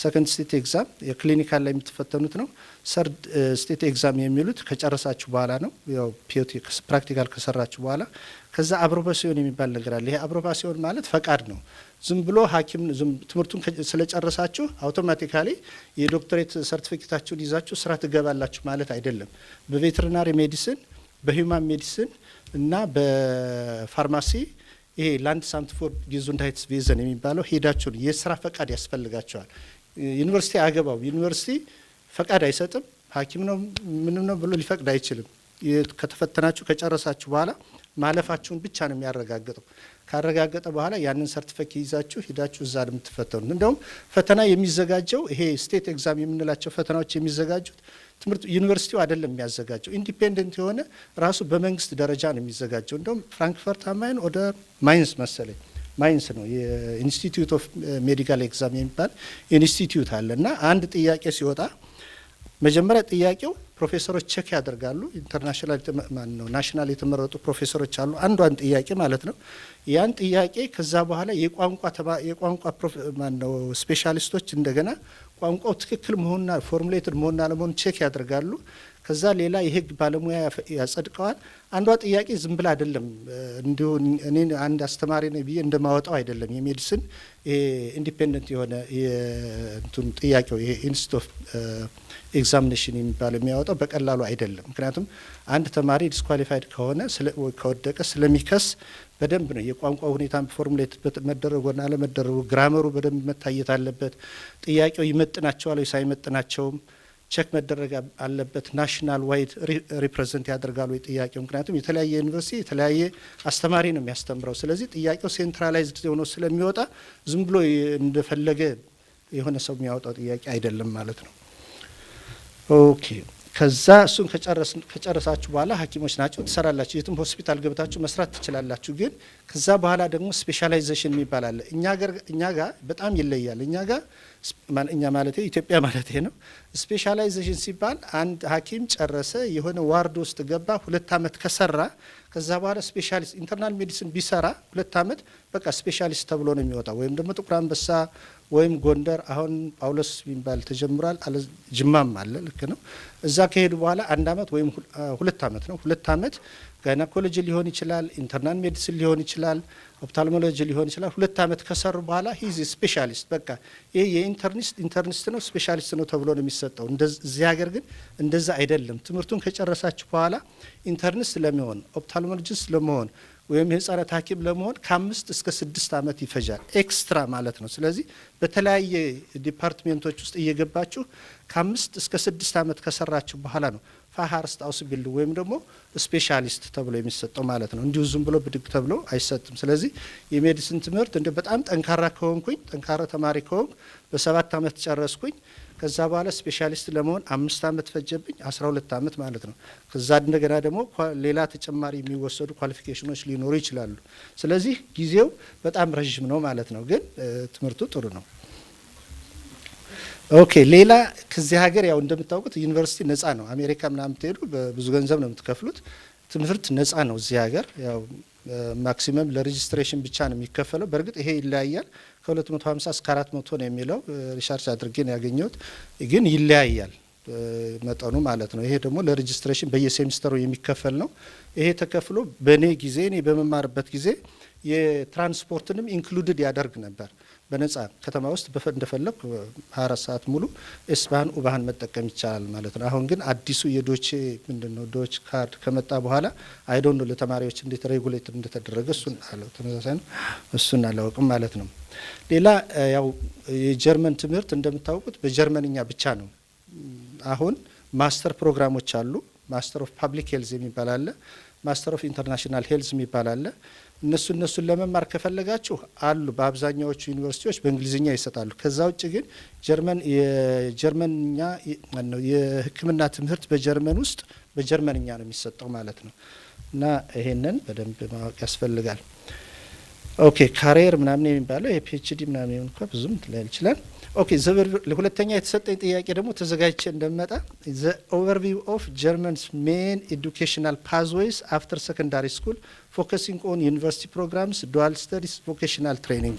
Second state exam የ clinical ላይ የምትፈተኑት ነው። Third state exam የሚሉት ከጨረሳችሁ በኋላ ነው። ያው PJ practical ከሰራችሁ በኋላ። ከዛ Approbation የሚባል ነገር አለ። ይሄ Approbation ማለት ፈቃድ ነው። ዝም ብሎ ሐኪም ትምህርቱን ስለጨረሳችሁ automatically የዶክተሬት ሰርቲፊኬታችሁን ይዛችሁ ስራ ትገባላችሁ ማለት አይደለም። በ veterinary medicine፣ በ human medicine እና በፋርማሲ ይሄ Landesamt für Gesundheitswesen የሚባለው ሄዳችሁ የስራ ፈቃድ ያስፈልጋችኋል። ዩኒቨርሲቲ አገባው ዩኒቨርሲቲ ፈቃድ አይሰጥም። ሐኪም ነው ምንም ነው ብሎ ሊፈቅድ አይችልም። ከተፈተናችሁ ከጨረሳችሁ በኋላ ማለፋችሁን ብቻ ነው የሚያረጋግጠው። ካረጋገጠ በኋላ ያንን ሰርቲፊኬት ይዛችሁ ሂዳችሁ እዛ ነው የምትፈተኑት። እንደውም ፈተና የሚዘጋጀው፣ ይሄ state exam የምንላቸው ፈተናዎች የሚዘጋጁት ትምህርት ዩኒቨርሲቲው አይደለም የሚያዘጋጀው፣ independent የሆነ ራሱ በመንግስት ደረጃ ነው የሚዘጋጀው። እንደውም Frankfurt am Main oder Mainz መሰለኝ፣ ማይንስ ነው የ institute of medical exam የሚባል ኢንስቲትዩት አለ። እና አንድ ጥያቄ ሲወጣ መጀመሪያ ጥያቄው ፕሮፌሰሮች check ያደርጋሉ። International ማን ነው national የተመረጡ ፕሮፌሰሮች አሉ። አንዷን ጥያቄ ማለት ነው። ያን ጥያቄ ከዛ በኋላ የቋንቋ ማን ነው specialist ኦች እንደገና ቋንቋው ትክክል መሆንና formulated መሆንና አለመሆኑን check ያደርጋሉ። ከዛ ሌላ የህግ ባለሙያ ያጸድቀዋል። አንዷ ጥያቄ ዝም ብላ አይደለም፣ እንዲሁ እኔ አንድ አስተማሪ ነኝ ብዬ እንደማወጣው አይደለም። የ medicine independent የሆነ እንትኑ ጥያቄው ይሄ institute of examination የሚባለው የሚያወጣው በቀላሉ አይደለም። ምክንያቱም አንድ ተማሪ disqualified ከሆነ፣ ከወደቀ ስለሚከስ በደንብ ነው የቋንቋ ሁኔታ formulate መደረጉና አለመደረጉ፣ grammar ኡ በደንብ መታየት አለበት። ጥያቄው ይመጥናቸዋል ወይስ አይመጥናቸውም check መደረግ አለበት። National wide represent ያደርጋል ወይ ጥያቄው? ምክንያቱም የተለያየ ዩኒቨርሲቲ የተለያየ አስተማሪ ነው የሚያስተምረው። ስለዚህ ጥያቄው centralized ሆኖ ስለሚወጣ ዝም ብሎ እንደፈለገ የሆነ ሰው የሚያወጣው ጥያቄ አይደለም ማለት ነው። Okay፣ ከዛ እሱን ከጨረሳችሁ በኋላ ሐኪሞች ናችሁ፣ ትሰራላችሁ። የትም ሆስፒታል ገብታችሁ መስራት ትችላላችሁ። ግን ከዛ በኋላ ደግሞ specialization የሚባል አለ። እኛ ጋር በጣም ይለያል። እኛ ጋር፣ እኛ ማለት ኢትዮጵያ ማለት ነው። Specialization ሲባል አንድ ሐኪም ጨረሰ፣ የሆነ ward ውስጥ ገባ፣ 2 አመት ከሰራ ከዛ በኋላ specialist፣ internal medicine ቢሰራ 2 አመት በቃ specialist ተብሎ ነው የሚወጣው። ወይም ደግሞ ጥቁር አንበሳ ወይም ጎንደር፣ አሁን ጳውሎስ የሚባል ተጀምሯል። ጅማም አለ፣ ልክ ነው። እዛ ከሄዱ በኋላ አንድ አመት ወይም 2 አመት ነው። 2 አመት gynecology ሊሆን ይችላል፣ internal medicine ሊሆን ይችላል፣ ophthalmology ሊሆን ይችላል። 2 አመት ከሰሩ በኋላ he's specialist፣ በቃ ይሄ የ internist internist ነው፣ specialist ነው ተብሎ ነው የሚሰጠው። እዚህ ሀገር ግን እንደዛ አይደለም። ትምህርቱን ከጨረሳችሁ በኋላ internist ለመሆን፣ ophthalmologist ለመሆን ወይም የህጻናት ሐኪም ለመሆን ከ5 እስከ 6 ዓመት ይፈጃል፣ extra ማለት ነው። ስለዚህ በተለያየ department ኦች ውስጥ እየገባችሁ ከ5 እስከ 6 ዓመት ከሰራችሁ በኋላ ነው Facharztausbildung ወይም ደግሞ specialist ተብሎ የሚሰጠው ማለት ነው። እንዲሁ ዝም ብሎ ብድግ ተብሎ አይሰጥም። ስለዚህ የ medicine ትምህርት እንደ በጣም ጠንካራ ከሆንኩኝ፣ ጠንካራ ተማሪ ከሆንኩ በ7 ዓመት ጨረስኩኝ። ከዛ በኋላ specialist ለመሆን 5 ዓመት ፈጀብኝ፣ 12 ዓመት ማለት ነው። ከዛ እንደገና ደግሞ ሌላ ተጨማሪ የሚወሰዱ qualification ኖች ሊኖሩ ይችላሉ። ስለዚህ ጊዜው በጣም ረዥም ነው ማለት ነው። ግን ትምህርቱ ጥሩ ነው። Okay፣ ሌላ ከዚህ ሀገር ያው እንደምታውቁት ዩኒቨርሲቲ ነጻ ነው። አሜሪካ ምናምን ትሄዱ በብዙ ገንዘብ ነው የምትከፍሉት። ትምህርት ነጻ ነው እዚህ ሀገር፣ ያው maximum ለ registration ብቻ ነው የሚከፈለው። በእርግጥ ይሄ ይለያያል። ከ250 እስከ 400 ነው የሚለው፣ research አድርጌ ነው ያገኘሁት፣ ግን ይለያያል መጠኑ ማለት ነው። ይሄ ደግሞ ለ registration በየ ሴሚስተሩ የሚከፈል ነው። ይሄ ተከፍሎ በእኔ ጊዜ፣ እኔ በምማርበት ጊዜ የትራንስፖርትንም included ያደርግ ነበር። በነጻ ከተማ ውስጥ እንደፈለግ 24 ሰዓት ሙሉ S-Bahn፣ U-Bahn መጠቀም ይቻላል ማለት ነው። አሁን ግን አዲሱ የ Deutsche ምንድን ነው Deutsche Card ከመጣ በኋላ I don't know ለተማሪዎች እንዴት regulate እንደተደረገ፣ እሱን ተመሳሳይ ነው፣ እሱን አላውቅም ማለት ነው። ሌላ ያው የጀርመን ትምህርት እንደምታውቁት በጀርመንኛ ብቻ ነው። አሁን master ፕሮግራሞች አሉ። Master of Public Health የሚባል አለ። Master of International Health የሚባል አለ። እነሱን ለመማር ከፈለጋችሁ አሉ። በአብዛኛዎቹ ዩኒቨርሲቲዎች በእንግሊዝኛ ይሰጣሉ። ከዛ ውጭ ግን ጀርመን የጀርመንኛ ነው፣ የሕክምና ትምህርት በጀርመን ውስጥ በጀርመንኛ ነው የሚሰጠው ማለት ነው። እና ይሄንን በደንብ ማወቅ ያስፈልጋል። Okay፣ career ምናምን የሚባለው የ PhD ምናምን እንኳ ብዙም ላይል ይችላል። Okay፣ ሁለተኛ የተሰጠኝ ጥያቄ ደግሞ ተዘጋጅቼ እንደመጣ the overview of German's main educational pathways after secondary school, focusing on university programs, dual studies, vocational training።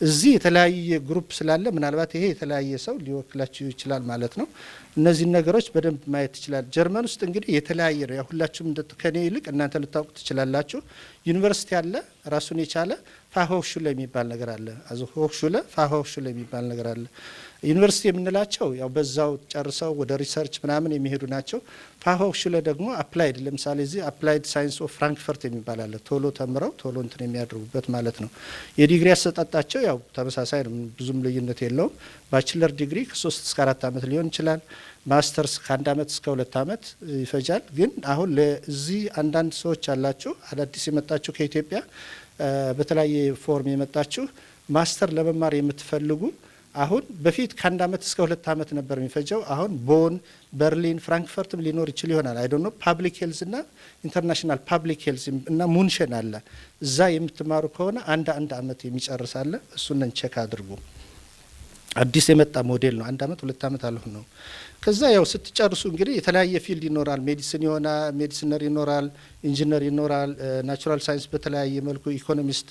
እዚህ የተለያየ group ስላለ ምናልባት ይሄ የተለያየ ሰው ሊወክላችሁ ይችላል ማለት ነው። እነዚህን ነገሮች በደንብ ማየት ትችላል። ጀርመን ውስጥ እንግዲህ የተለያየ ነው። ያው ሁላችሁም ከኔ ይልቅ እናንተ ልታውቁ ትችላላችሁ። ዩኒቨርሲቲ አለ ራሱን የቻለ፣ Fachhochschule የሚባል ነገር አለ። Also Hochschule፣ Fachhochschule የሚባል ነገር አለ። ዩኒቨርሲቲ የምንላቸው ያው በዛው ጨርሰው ወደ research ምናምን የሚሄዱ ናቸው። Fachhochschule ደግሞ applied፣ ለምሳሌ እዚህ Applied Science of Frankfurt የሚባል አለ። ቶሎ ተምረው ቶሎ እንትን የሚያደርጉበት ማለት ነው። የዲግሪ አሰጣጣቸው ያው ተመሳሳይ ነው፣ ብዙም ልዩነት የለውም። Bachelor degree ከ3 እስከ 4 ዓመት ሊሆን ይችላል። ማስተርስ ከ1 ዓመት እስከ 2 ዓመት ይፈጃል። ግን አሁን ለዚህ አንዳንድ ሰዎች አላችሁ፣ አዳዲስ የመጣችሁ፣ ከኢትዮጵያ በተለያየ form የመጣችሁ master ለመማር የምትፈልጉ፣ አሁን በፊት ከ1 ዓመት እስከ 2 ዓመት ነበር የሚፈጀው። አሁን ቦን፣ በርሊን፣ ፍራንክፈርትም ሊኖር ይችል ይሆናል። I don't know፣ public health እና international public health እና ሙንሸን አለ። እዛ የምትማሩ ከሆነ አንድ አንድ ዓመት የሚጨርስ አለ። እሱንን check አድርጉ። አዲስ የመጣ ሞዴል ነው። 1 ዓመት 2 ዓመት አልሆን ነው። ከዛ ያው ስትጨርሱ እንግዲህ የተለያየ field ይኖራል። Medicine ይሆናል፣ Mediziner ይኖራል፣ ኢንጂነር ይኖራል፣ natural science በተለያየ መልኩ፣ economist፣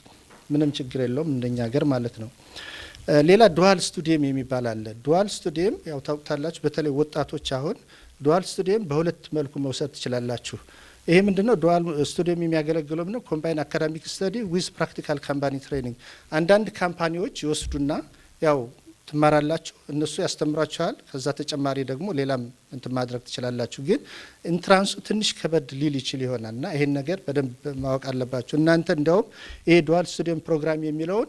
ምንም ችግር የለውም እንደኛ ሀገር ማለት ነው። ሌላ dual Studium የሚባል አለ። Dual Studium ያው ታውቁታላችሁ። በተለይ ወጣቶች አሁን dual Studium በሁለት መልኩ መውሰድ ትችላላችሁ። ይሄ ምንድነው? Dual Studium የሚያገለግለው ምንድነው? Combine academic study with practical company training። አንዳንድ company ዎች ይወስዱና ያው ትማራላችሁ፣ እነሱ ያስተምሯችኋል። ከዛ ተጨማሪ ደግሞ ሌላም እንትን ማድረግ ትችላላችሁ። ግን entrance ኡ ትንሽ ከበድ ሊል ይችል ይሆናል እና ይሄን ነገር በደንብ ማወቅ አለባችሁ። እናንተ እንዲያውም ይሄ dual Studium program የሚለውን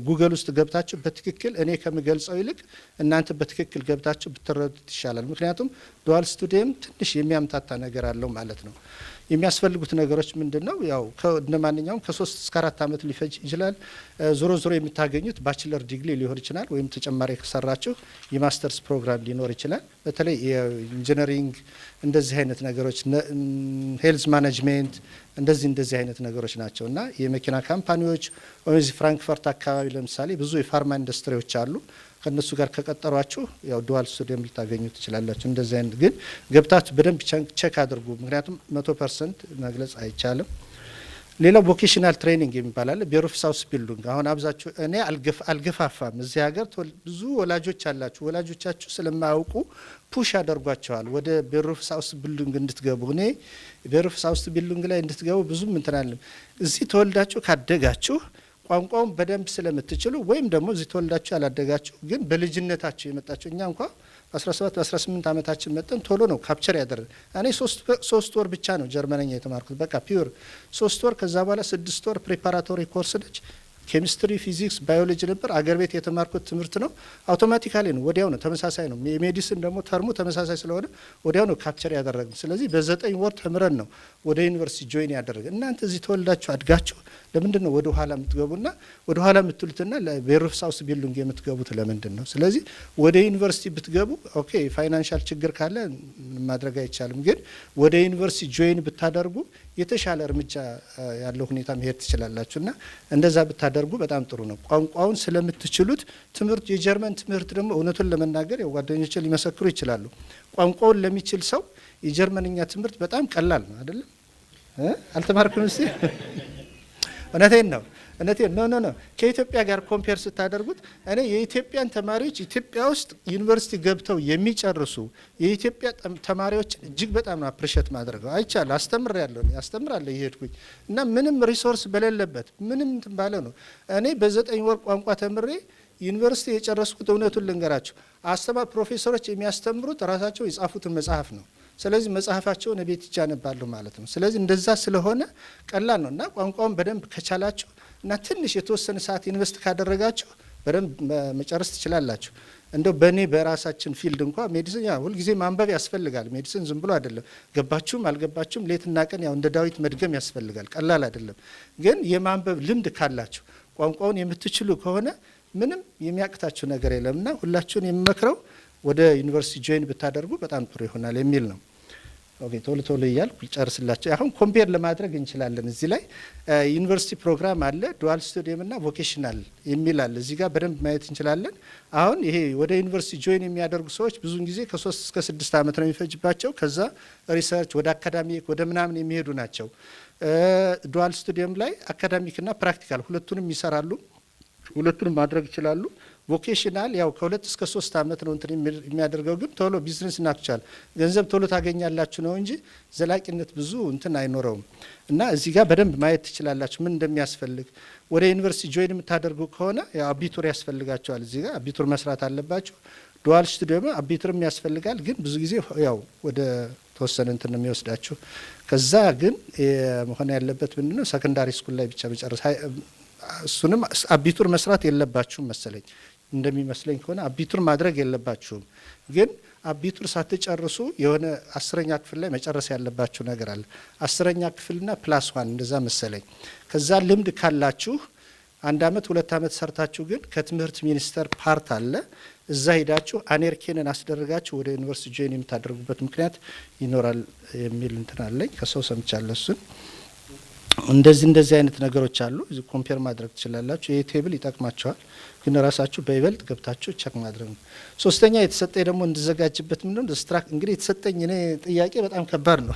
ጉግል ውስጥ ገብታችሁ በትክክል እኔ ከምገልጸው ይልቅ እናንተ በትክክል ገብታችሁ ብትረዱት ይሻላል። ምክንያቱም dual Studium ትንሽ የሚያምታታ ነገር አለው ማለት ነው። የሚያስፈልጉት ነገሮች ምንድን ነው? ያው እንደ ማንኛውም ከ3 እስከ 4 ዓመት ሊፈጅ ይችላል። ዞሮ ዞሮ የምታገኙት bachelor degree ሊሆን ይችላል፣ ወይም ተጨማሪ ከሰራችሁ የማስተርስ ፕሮግራም ሊኖር ይችላል። በተለይ የ engineering እንደዚህ አይነት ነገሮች፣ health management እንደዚህ እንደዚህ አይነት ነገሮች ናቸው እና የመኪና company ዎች ወይም እዚህ ፍራንክፈርት አካባቢ ለምሳሌ ብዙ የ pharma ኢንዱስትሪዎች አሉ። ከእነሱ ጋር ከቀጠሯችሁ ያው dual Studium ልታገኙ ትችላላችሁ። እንደዚህ አይነት ግን ገብታችሁ በደንብ check አድርጉ። ምክንያቱም 100% መግለጽ አይቻልም። ሌላው vocational training የሚባል አለ። Berufsausbildung አሁን አብዛችሁ እኔ አልገፋፋም። እዚህ ሀገር ብዙ ወላጆች አላችሁ። ወላጆቻችሁ ስለማያውቁ push ያደርጓቸዋል ወደ Berufsausbildung እንድትገቡ። እኔ Berufsausbildung ላይ እንድትገቡ ብዙም እንትን አለም። እዚህ ተወልዳችሁ ካደጋችሁ ቋንቋውን በደንብ ስለምትችሉ ወይም ደግሞ እዚህ ተወልዳችሁ ያላደጋችሁ ግን በልጅነታችሁ የመጣችሁ፣ እኛ እንኳ በ17 በ18 ዓመታችን መጥተን ቶሎ ነው capture ያደረግ። እኔ 3 ወር ብቻ ነው ጀርመነኛ የተማርኩት። በቃ pure 3 ወር። ከዛ በኋላ 6 ወር preparatory course ነች። Chemistry፣ physics፣ biology ነበር። አገር ቤት የተማርኩት ትምህርት ነው። Automatically ነው፣ ወዲያው ነው፣ ተመሳሳይ ነው። የ medicine ደግሞ term ኡ ተመሳሳይ ስለሆነ ወዲያው ነው capture ያደረግን። ስለዚህ በ9 ወር ተምረን ነው ወደ ዩኒቨርሲቲ join ያደረግን። እናንተ እዚህ ተወልዳችሁ አድጋችሁ ለምንድን ነው ወደ ኋላ የምትገቡና ወደ ኋላ የምትሉትና ለ Berufsausbildung የምትገቡት ለምንድን ነው? ስለዚህ ወደ ዩኒቨርሲቲ ብትገቡ okay፣ financial ችግር ካለ ማድረግ አይቻልም። ግን ወደ ዩኒቨርሲቲ join ብታደርጉ የተሻለ እርምጃ ያለው ሁኔታ መሄድ ትችላላችሁ እና እንደዛ ብታደርጉ በጣም ጥሩ ነው። ቋንቋውን ስለምትችሉት ትምህርት የጀርመን ትምህርት ደግሞ እውነቱን ለመናገር ያው ጓደኞቼ ሊመሰክሩ ይችላሉ። ቋንቋውን ለሚችል ሰው የጀርመንኛ ትምህርት በጣም ቀላል ነው። አይደለም? አልተማርክም? እስቲ እውነቴን ነው። እውነቴን no፣ ከኢትዮጵያ ጋር compare ስታደርጉት እኔ የኢትዮጵያን ተማሪዎች፣ ኢትዮጵያ ውስጥ ዩኒቨርሲቲ ገብተው የሚጨርሱ የኢትዮጵያ ተማሪዎችን እጅግ በጣም ነው appreciate ማድረገው። አይቻለሁ፣ አስተምሬያለሁ፣ አስተምራለሁ እየሄድኩኝ እና ምንም resource በሌለበት ምንም እንትን ባለ ነው። እኔ በ9 ወር ቋንቋ ተምሬ ዩኒቨርሲቲ የጨረስኩት። እውነቱን ልንገራችሁ፣ ፕሮፌሰሮች የሚያስተምሩት ራሳቸው የጻፉትን መጽሐፍ ነው። ስለዚህ መጽሐፋቸውን ቤት ሄጄ አነባለሁ ማለት ነው። ስለዚህ እንደዛ ስለሆነ ቀላል ነው እና ቋንቋውን በደንብ ከቻላችሁ እና ትንሽ የተወሰነ ሰዓት invest ካደረጋችሁ በደንብ መጨረስ ትችላላችሁ። እንደው በእኔ በራሳችን field እንኳ medicine ያ ሁልጊዜ ማንበብ ያስፈልጋል። Medicine ዝም ብሎ አይደለም። ገባችሁም አልገባችሁም ሌትና ቀን ያው እንደ ዳዊት መድገም ያስፈልጋል። ቀላል አይደለም። ግን የማንበብ ልምድ ካላችሁ፣ ቋንቋውን የምትችሉ ከሆነ ምንም የሚያቅታችሁ ነገር የለም እና ሁላችሁን የምመክረው ወደ ዩኒቨርሲቲ join ብታደርጉ በጣም ጥሩ ይሆናል የሚል ነው። Okay፣ ቶሎ ቶሎ እያልኩ ልጨርስላችሁ። አሁን compare ለማድረግ እንችላለን። እዚህ ላይ ዩኒቨርሲቲ ፕሮግራም አለ፣ Dualstudium እና vocational የሚል አለ። እዚህ ጋር በደንብ ማየት እንችላለን። አሁን ይሄ ወደ ዩኒቨርሲቲ join የሚያደርጉ ሰዎች ብዙውን ጊዜ ከ3 እስከ 6 ዓመት ነው የሚፈጅባቸው። ከዛ research ወደ academic ወደ ምናምን የሚሄዱ ናቸው። Dualstudium ላይ academic እና practical ሁለቱንም ይሰራሉ። ሁለቱንም ማድረግ ይችላሉ። Vocational ያው ከ2 እስከ 3 ዓመት ነው እንትን የሚያደርገው፣ ግን ቶሎ ቢዝነስ ናክቻል ገንዘብ ቶሎ ታገኛላችሁ ነው እንጂ ዘላቂነት ብዙ እንትን አይኖረውም። እና እዚህ ጋር በደንብ ማየት ትችላላችሁ ምን እንደሚያስፈልግ። ወደ ዩኒቨርሲቲ join የምታደርጉ ከሆነ ያው Abitur ያስፈልጋችኋል። እዚህ ጋር Abitur መስራት አለባችሁ። Dualstudium Abitur ም ያስፈልጋል፣ ግን ብዙ ጊዜ ያው ወደ ተወሰነ እንትን ነው የሚወስዳችሁ። ከዛ ግን መሆን ያለበት ምንድነው? Secondary school ላይ ብቻ መጨረስ፣ እሱንም Abitur መስራት የለባችሁም መሰለኝ። እንደሚመስለኝ ከሆነ Abitur ማድረግ የለባችሁም። ግን Abitur ሳትጨርሱ የሆነ 10ኛ ክፍል ላይ መጨረስ ያለባችሁ ነገር አለ። 10ኛ ክፍልና plus one እንደዛ መሰለኝ። ከዛ ልምድ ካላችሁ አንድ አመት 2 አመት ሰርታችሁ ግን ከትምህርት ሚኒስቴር part አለ፣ እዛ ሄዳችሁ anerkennen አስደርጋችሁ ወደ ዩኒቨርሲቲ join የምታደርጉበት ምክንያት ይኖራል የሚል እንትን አለኝ። ከሰው ሰምቻለሁ እሱን። እንደዚህ እንደዚህ አይነት ነገሮች አሉ። Compare ማድረግ ትችላላችሁ። ይህ table ይጠቅማችኋል፣ ግን ራሳችሁ በይበልጥ ገብታችሁ check ማድረግ ነው። ሶስተኛ የተሰጠኝ ደግሞ እንድዘጋጅበት ምንድነው እንግዲህ የተሰጠኝ እኔ ጥያቄ በጣም ከባድ ነው።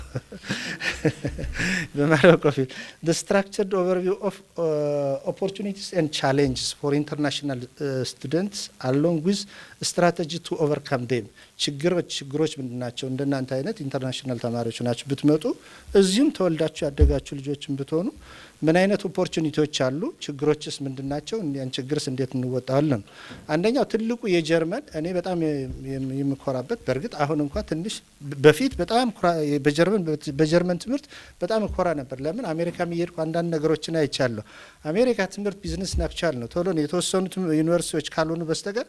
በማላውቀው field the structured overview of opportunities and challenges for international students along with strategy to overcome them። ችግሮች ምንድን ናቸው? እንደናንተ አይነት international ተማሪዎች ናችሁ ብትመጡ፣ እዚሁም ተወልዳችሁ ያደጋችሁ ልጆችን ብትሆኑ ምን አይነት opportunity ዎች አሉ? ችግሮችስ ምንድን ናቸው? ያን ችግርስ እንዴት እንወጣዋለን? አንደኛው ትልቁ የጀርመን እኔ በጣም የምኮራበት፣ በእርግጥ አሁን እንኳ ትንሽ፣ በፊት በጣም በጀርመን ትምህርት በጣም እኮራ ነበር። ለምን አሜሪካም እየሄድኩ አንዳንድ ነገሮችን አይቻለሁ። አሜሪካ ትምህርት ቢዝነስ ናክቻል ነው። ቶሎ የተወሰኑት ዩኒቨርሲቲዎች ካልሆኑ በስተቀር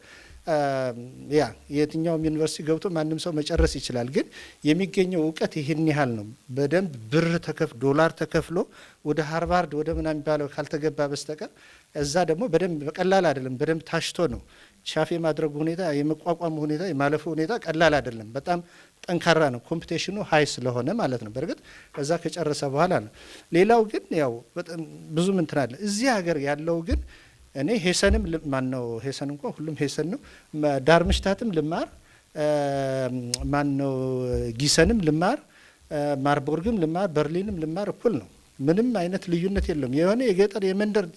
ያ የትኛውም ዩኒቨርሲቲ ገብቶ ማንም ሰው መጨረስ ይችላል። ግን የሚገኘው እውቀት ይህን ያህል ነው። በደንብ ብር ዶላር ተከፍሎ ወደ ሃርቫርድ ወደ ምናምን የሚባለው ካልተገባ በስተቀር እዛ ደግሞ በደንብ በቀላል አይደለም። በደንብ ታሽቶ ነው። ሻፍ የማድረጉ ሁኔታ፣ የመቋቋሙ ሁኔታ፣ የማለፉ ሁኔታ ቀላል አይደለም። በጣም ጠንካራ ነው። Competition ኑ high ስለሆነ ማለት ነው። በእርግጥ ከዛ ከጨረሰ በኋላ ነው። ሌላው ግን ያው በጣም ብዙም እንትን አለ። እዚህ ሀገር ያለው ግን እኔ ሄሰንም፣ ማን ነው ሄሰን እንኳ ሁሉም ሄሰን ነው። ዳርምሽታትም ልማር፣ ማን ነው ጊሰንም ልማር፣ ማርቡርግም ልማር፣ በርሊንም ልማር እኩል ነው። ምንም አይነት ልዩነት የለውም። የሆነ የገጠር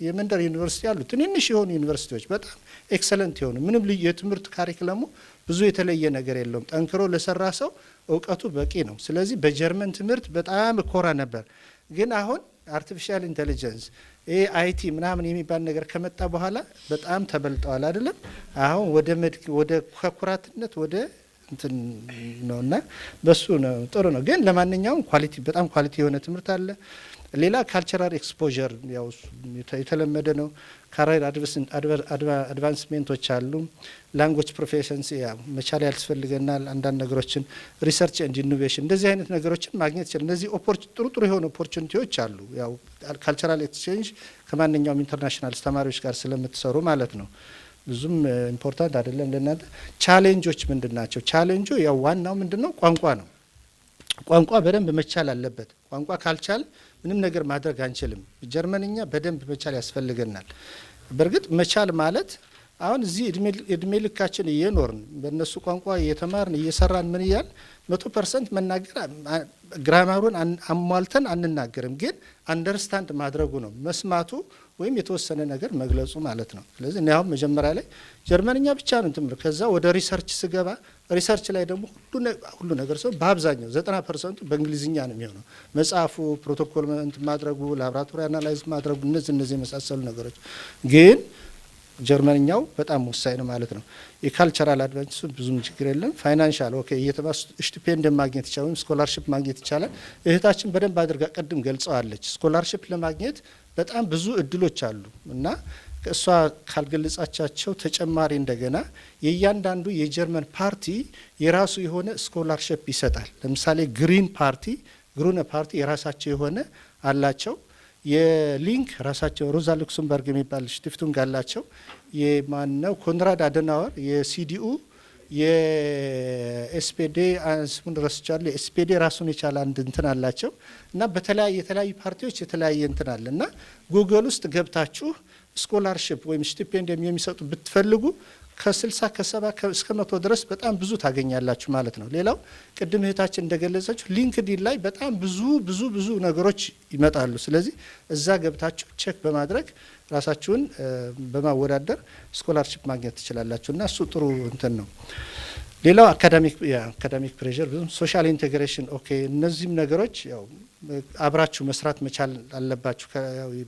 የመንደር ዩኒቨርሲቲ አሉ፣ ትንንሽ የሆኑ ዩኒቨርሲቲዎች በጣም excellent የሆኑ፣ ምንም ልዩ የትምህርት curriculum ኡ ብዙ የተለየ ነገር የለውም። ጠንክሮ ለሰራ ሰው እውቀቱ በቂ ነው። ስለዚህ በጀርመን ትምህርት በጣም እኮራ ነበር። ግን አሁን artificial intelligence ይሄ IT ምናምን የሚባል ነገር ከመጣ በኋላ በጣም ተበልጠዋል አይደለም። አሁን ወደ ከኩራትነት ወደ እንትን ነው እና በሱ ነው ጥሩ ነው። ግን ለማንኛውም quality በጣም quality የሆነ ትምህርት አለ። ሌላ cultural exposure ያው የተለመደ ነው። Career advancement ኦች አሉ። Language proficiency መቻል ያስፈልገናል። አንዳንድ ነገሮችን research and innovation እንደዚህ አይነት ነገሮችን ማግኘት ይችላል። እነዚህ ጥሩ ጥሩ የሆኑ opportunity ዎች አሉ። ያው cultural exchange ከማንኛውም international ተማሪዎች ጋር ስለምትሰሩ ማለት ነው። ብዙም important አይደለም ለእናንተ። Challenge ኦች ምንድን ናቸው? ቻሌንጁ ያው ዋናው ምንድን ነው? ቋንቋ ነው። ቋንቋ በደንብ መቻል አለበት። ቋንቋ ካልቻል ምንም ነገር ማድረግ አንችልም። ጀርመንኛ በደንብ መቻል ያስፈልገናል። በእርግጥ መቻል ማለት አሁን እዚህ እድሜ ልካችን እየኖርን በእነሱ ቋንቋ እየተማርን እየሰራን ምን እያል 100% መናገር grammar ኡን አሟልተን አንናገርም፣ ግን understand ማድረጉ ነው፣ መስማቱ ወይም የተወሰነ ነገር መግለጹ ማለት ነው። ስለዚህ እኔ አሁን መጀመሪያ ላይ ጀርመንኛ ብቻ ነው ትምህርት። ከዛ ወደ research ስገባ research ላይ ደግሞ ሁሉ ነገር ሰው በአብዛኛው 90% ኡ በእንግሊዝኛ ነው የሚሆነው። መጽሐፉ፣ ፕሮቶኮል ማድረጉ፣ laboratory analyze ማድረጉ፣ እነዚህ የመሳሰሉ ነገሮች፣ ግን ጀርመንኛው በጣም ወሳኝ ነው ማለት ነው። የ cultural advantage ኡ ብዙም ችግር የለም። Financial okay፣ እየተማሱ Stipend ማግኘት ይቻላል ወይም scholarship ማግኘት ይቻላል። እህታችን በደንብ አድርጋ ቅድም ገልጸዋለች። Scholarship ለማግኘት በጣም ብዙ እድሎች አሉ እና እሷ ካልገለጻቻቸው ተጨማሪ እንደገና የእያንዳንዱ የጀርመን ፓርቲ የራሱ የሆነ scholarship ይሰጣል። ለምሳሌ Green Party፣ Grüne Party የራሳቸው የሆነ አላቸው። የ Link ራሳቸው ሮዛ ሉክሰምበርግ የሚባል Stiftung አላቸው። የማነው ኮንራድ አደናወር የ CDU፣ የ SPD ስሙን ረስቻለሁ። የ SPD ራሱን የቻለ አንድ እንትን አላቸው እና በተለያየ የተለያዩ ፓርቲዎች የተለያየ እንትን አለ እና ጉግል ውስጥ ገብታችሁ scholarship ወይም Stipendium የሚሰጡ ብትፈልጉ ከ60፣ ከ70 እስከ 100 ድረስ በጣም ብዙ ታገኛላችሁ ማለት ነው። ሌላው ቅድም እህታችን እንደገለጸችው LinkedIn ላይ በጣም ብዙ ብዙ ብዙ ነገሮች ይመጣሉ። ስለዚህ እዛ ገብታችሁ check በማድረግ ራሳችሁን በማወዳደር scholarship ማግኘት ትችላላችሁ እና እሱ ጥሩ እንትን ነው። ሌላው academic pressure ብዙም፣ social integration okay፣ እነዚህም ነገሮች ያው አብራችሁ መስራት መቻል አለባችሁ።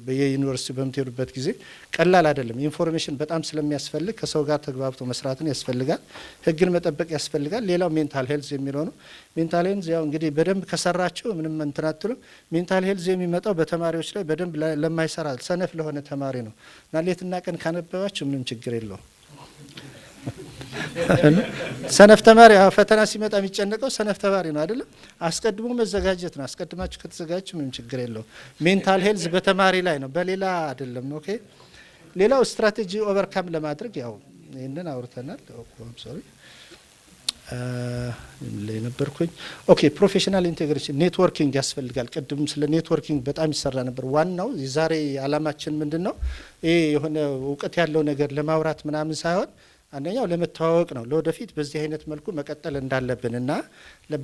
በየዩኒቨርሲቲ በምትሄዱበት ጊዜ ቀላል አይደለም። Information በጣም ስለሚያስፈልግ ከሰው ጋር ተግባብቶ መስራትን ያስፈልጋል። ሕግን መጠበቅ ያስፈልጋል። ሌላው mental health የሚለው ነው። Mental health ያው እንግዲህ በደንብ ከሰራችሁ ምንም እንትን አትሉም። Mental health የሚመጣው በተማሪዎች ላይ በደንብ ለማይሰራ፣ ሰነፍ ለሆነ ተማሪ ነው እና ሌትና ቀን ካነበባችሁ ምንም ችግር የለውም። ሰነፍ ተማሪ ፈተና ሲመጣ የሚጨነቀው ሰነፍ ተማሪ ነው አይደለም። አስቀድሞ መዘጋጀት ነው። አስቀድማችሁ ከተዘጋጃችሁ ምንም ችግር የለውም። Mental health በተማሪ ላይ ነው፣ በሌላ አይደለም። Okay። ሌላው strategy overcome ለማድረግ ያው ይህንን አውርተናል። Sorry ላይ ነበርኩኝ። Okay፣ professional integration፣ networking ያስፈልጋል። ቅድም ስለ networking በጣም ይሰራ ነበር። ዋናው የዛሬ አላማችን ምንድን ነው? ይሄ የሆነ እውቀት ያለው ነገር ለማውራት ምናምን ሳይሆን አንደኛው ለመተዋወቅ ነው። ለወደፊት በዚህ አይነት መልኩ መቀጠል እንዳለብን እና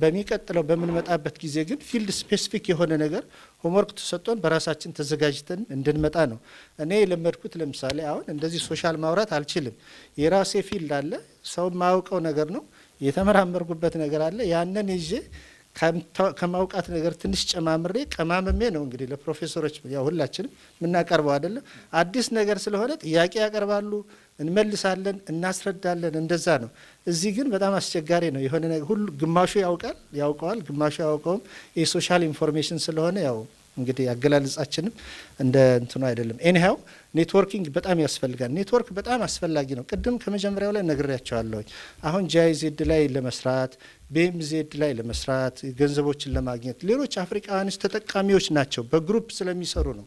በሚቀጥለው በምንመጣበት ጊዜ ግን field specific የሆነ ነገር homework ተሰጥቶን በራሳችን ተዘጋጅተን እንድንመጣ ነው። እኔ የለመድኩት ለምሳሌ አሁን እንደዚህ social ማውራት አልችልም። የራሴ field አለ፣ ሰው የማያውቀው ነገር ነው፣ የተመራመርኩበት ነገር አለ። ያንን ይዤ ከማውቃት ነገር ትንሽ ጨማምሬ ቀማምሜ ነው እንግዲህ ለፕሮፌሰሮች ያው ሁላችንም የምናቀርበው አይደለም። አዲስ ነገር ስለሆነ ጥያቄ ያቀርባሉ፣ እንመልሳለን፣ እናስረዳለን። እንደዛ ነው። እዚህ ግን በጣም አስቸጋሪ ነው። የሆነ ነገር ሁሉ ግማሹ ያውቃል ያውቀዋል፣ ግማሹ አያውቀውም። የ social information ስለሆነ ያው እንግዲህ አገላለጻችንም እንደ እንትኑ አይደለም። Anyhow networking በጣም ያስፈልጋል። ኔትወርክ በጣም አስፈላጊ ነው። ቅድም ከመጀመሪያው ላይ ነግሬያችኋለሁኝ። አሁን GIZ ላይ ለመስራት፣ BMZ ላይ ለመስራት፣ ገንዘቦችን ለማግኘት ሌሎች አፍሪካውያኖች ተጠቃሚዎች ናቸው። በ group ስለሚሰሩ ነው።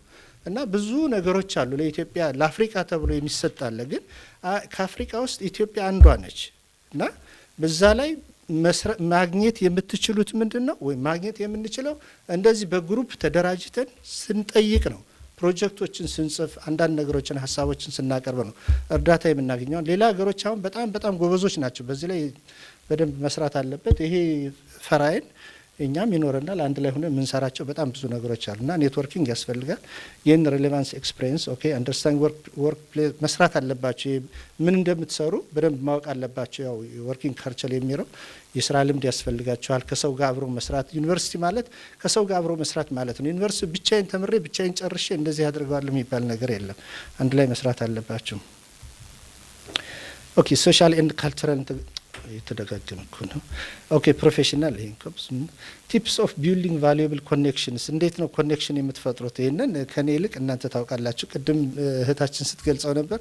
እና ብዙ ነገሮች አሉ ለኢትዮጵያ ለአፍሪካ ተብሎ የሚሰጥ አለ። ግን ከአፍሪካ ውስጥ ኢትዮጵያ አንዷ ነች እና በዛ ላይ ማግኘት የምትችሉት ምንድን ነው? ወይም ማግኘት የምንችለው እንደዚህ በ group ተደራጅተን ስንጠይቅ ነው። ፕሮጀክቶችን ስንጽፍ፣ አንዳንድ ነገሮችን ሀሳቦችን ስናቀርብ ነው እርዳታ የምናገኘው። ሌላ ሀገሮች አሁን በጣም በጣም ጎበዞች ናቸው። በዚህ ላይ በደንብ መስራት አለበት። ይሄ Verein እኛም ይኖረናል። አንድ ላይ ሆነ የምንሰራቸው በጣም ብዙ ነገሮች አሉ እና networking ያስፈልጋል። ይህን relevance experience okay፣ understand work መስራት አለባቸው። ምን እንደምትሰሩ በደንብ ማወቅ አለባቸው። ያው working culture የሚለው የስራ ልምድ ያስፈልጋቸዋል። ከሰው ጋር አብሮ መስራት፣ ዩኒቨርሲቲ ማለት ከሰው ጋር አብሮ መስራት ማለት ነው። ዩኒቨርሲቲ ብቻዬን ተምሬ ብቻዬን ጨርሼ እንደዚህ አድርገዋለሁ የሚባል ነገር የለም። አንድ ላይ መስራት አለባቸው። Okay፣ social and cultural የተደጋገመ እኮ ነው። Okay, professional tips of building valuable connections፣ እንዴት ነው connection የምትፈጥሩት? ይህንን ከኔ ይልቅ እናንተ ታውቃላችሁ። ቅድም እህታችን ስትገልጸው ነበር።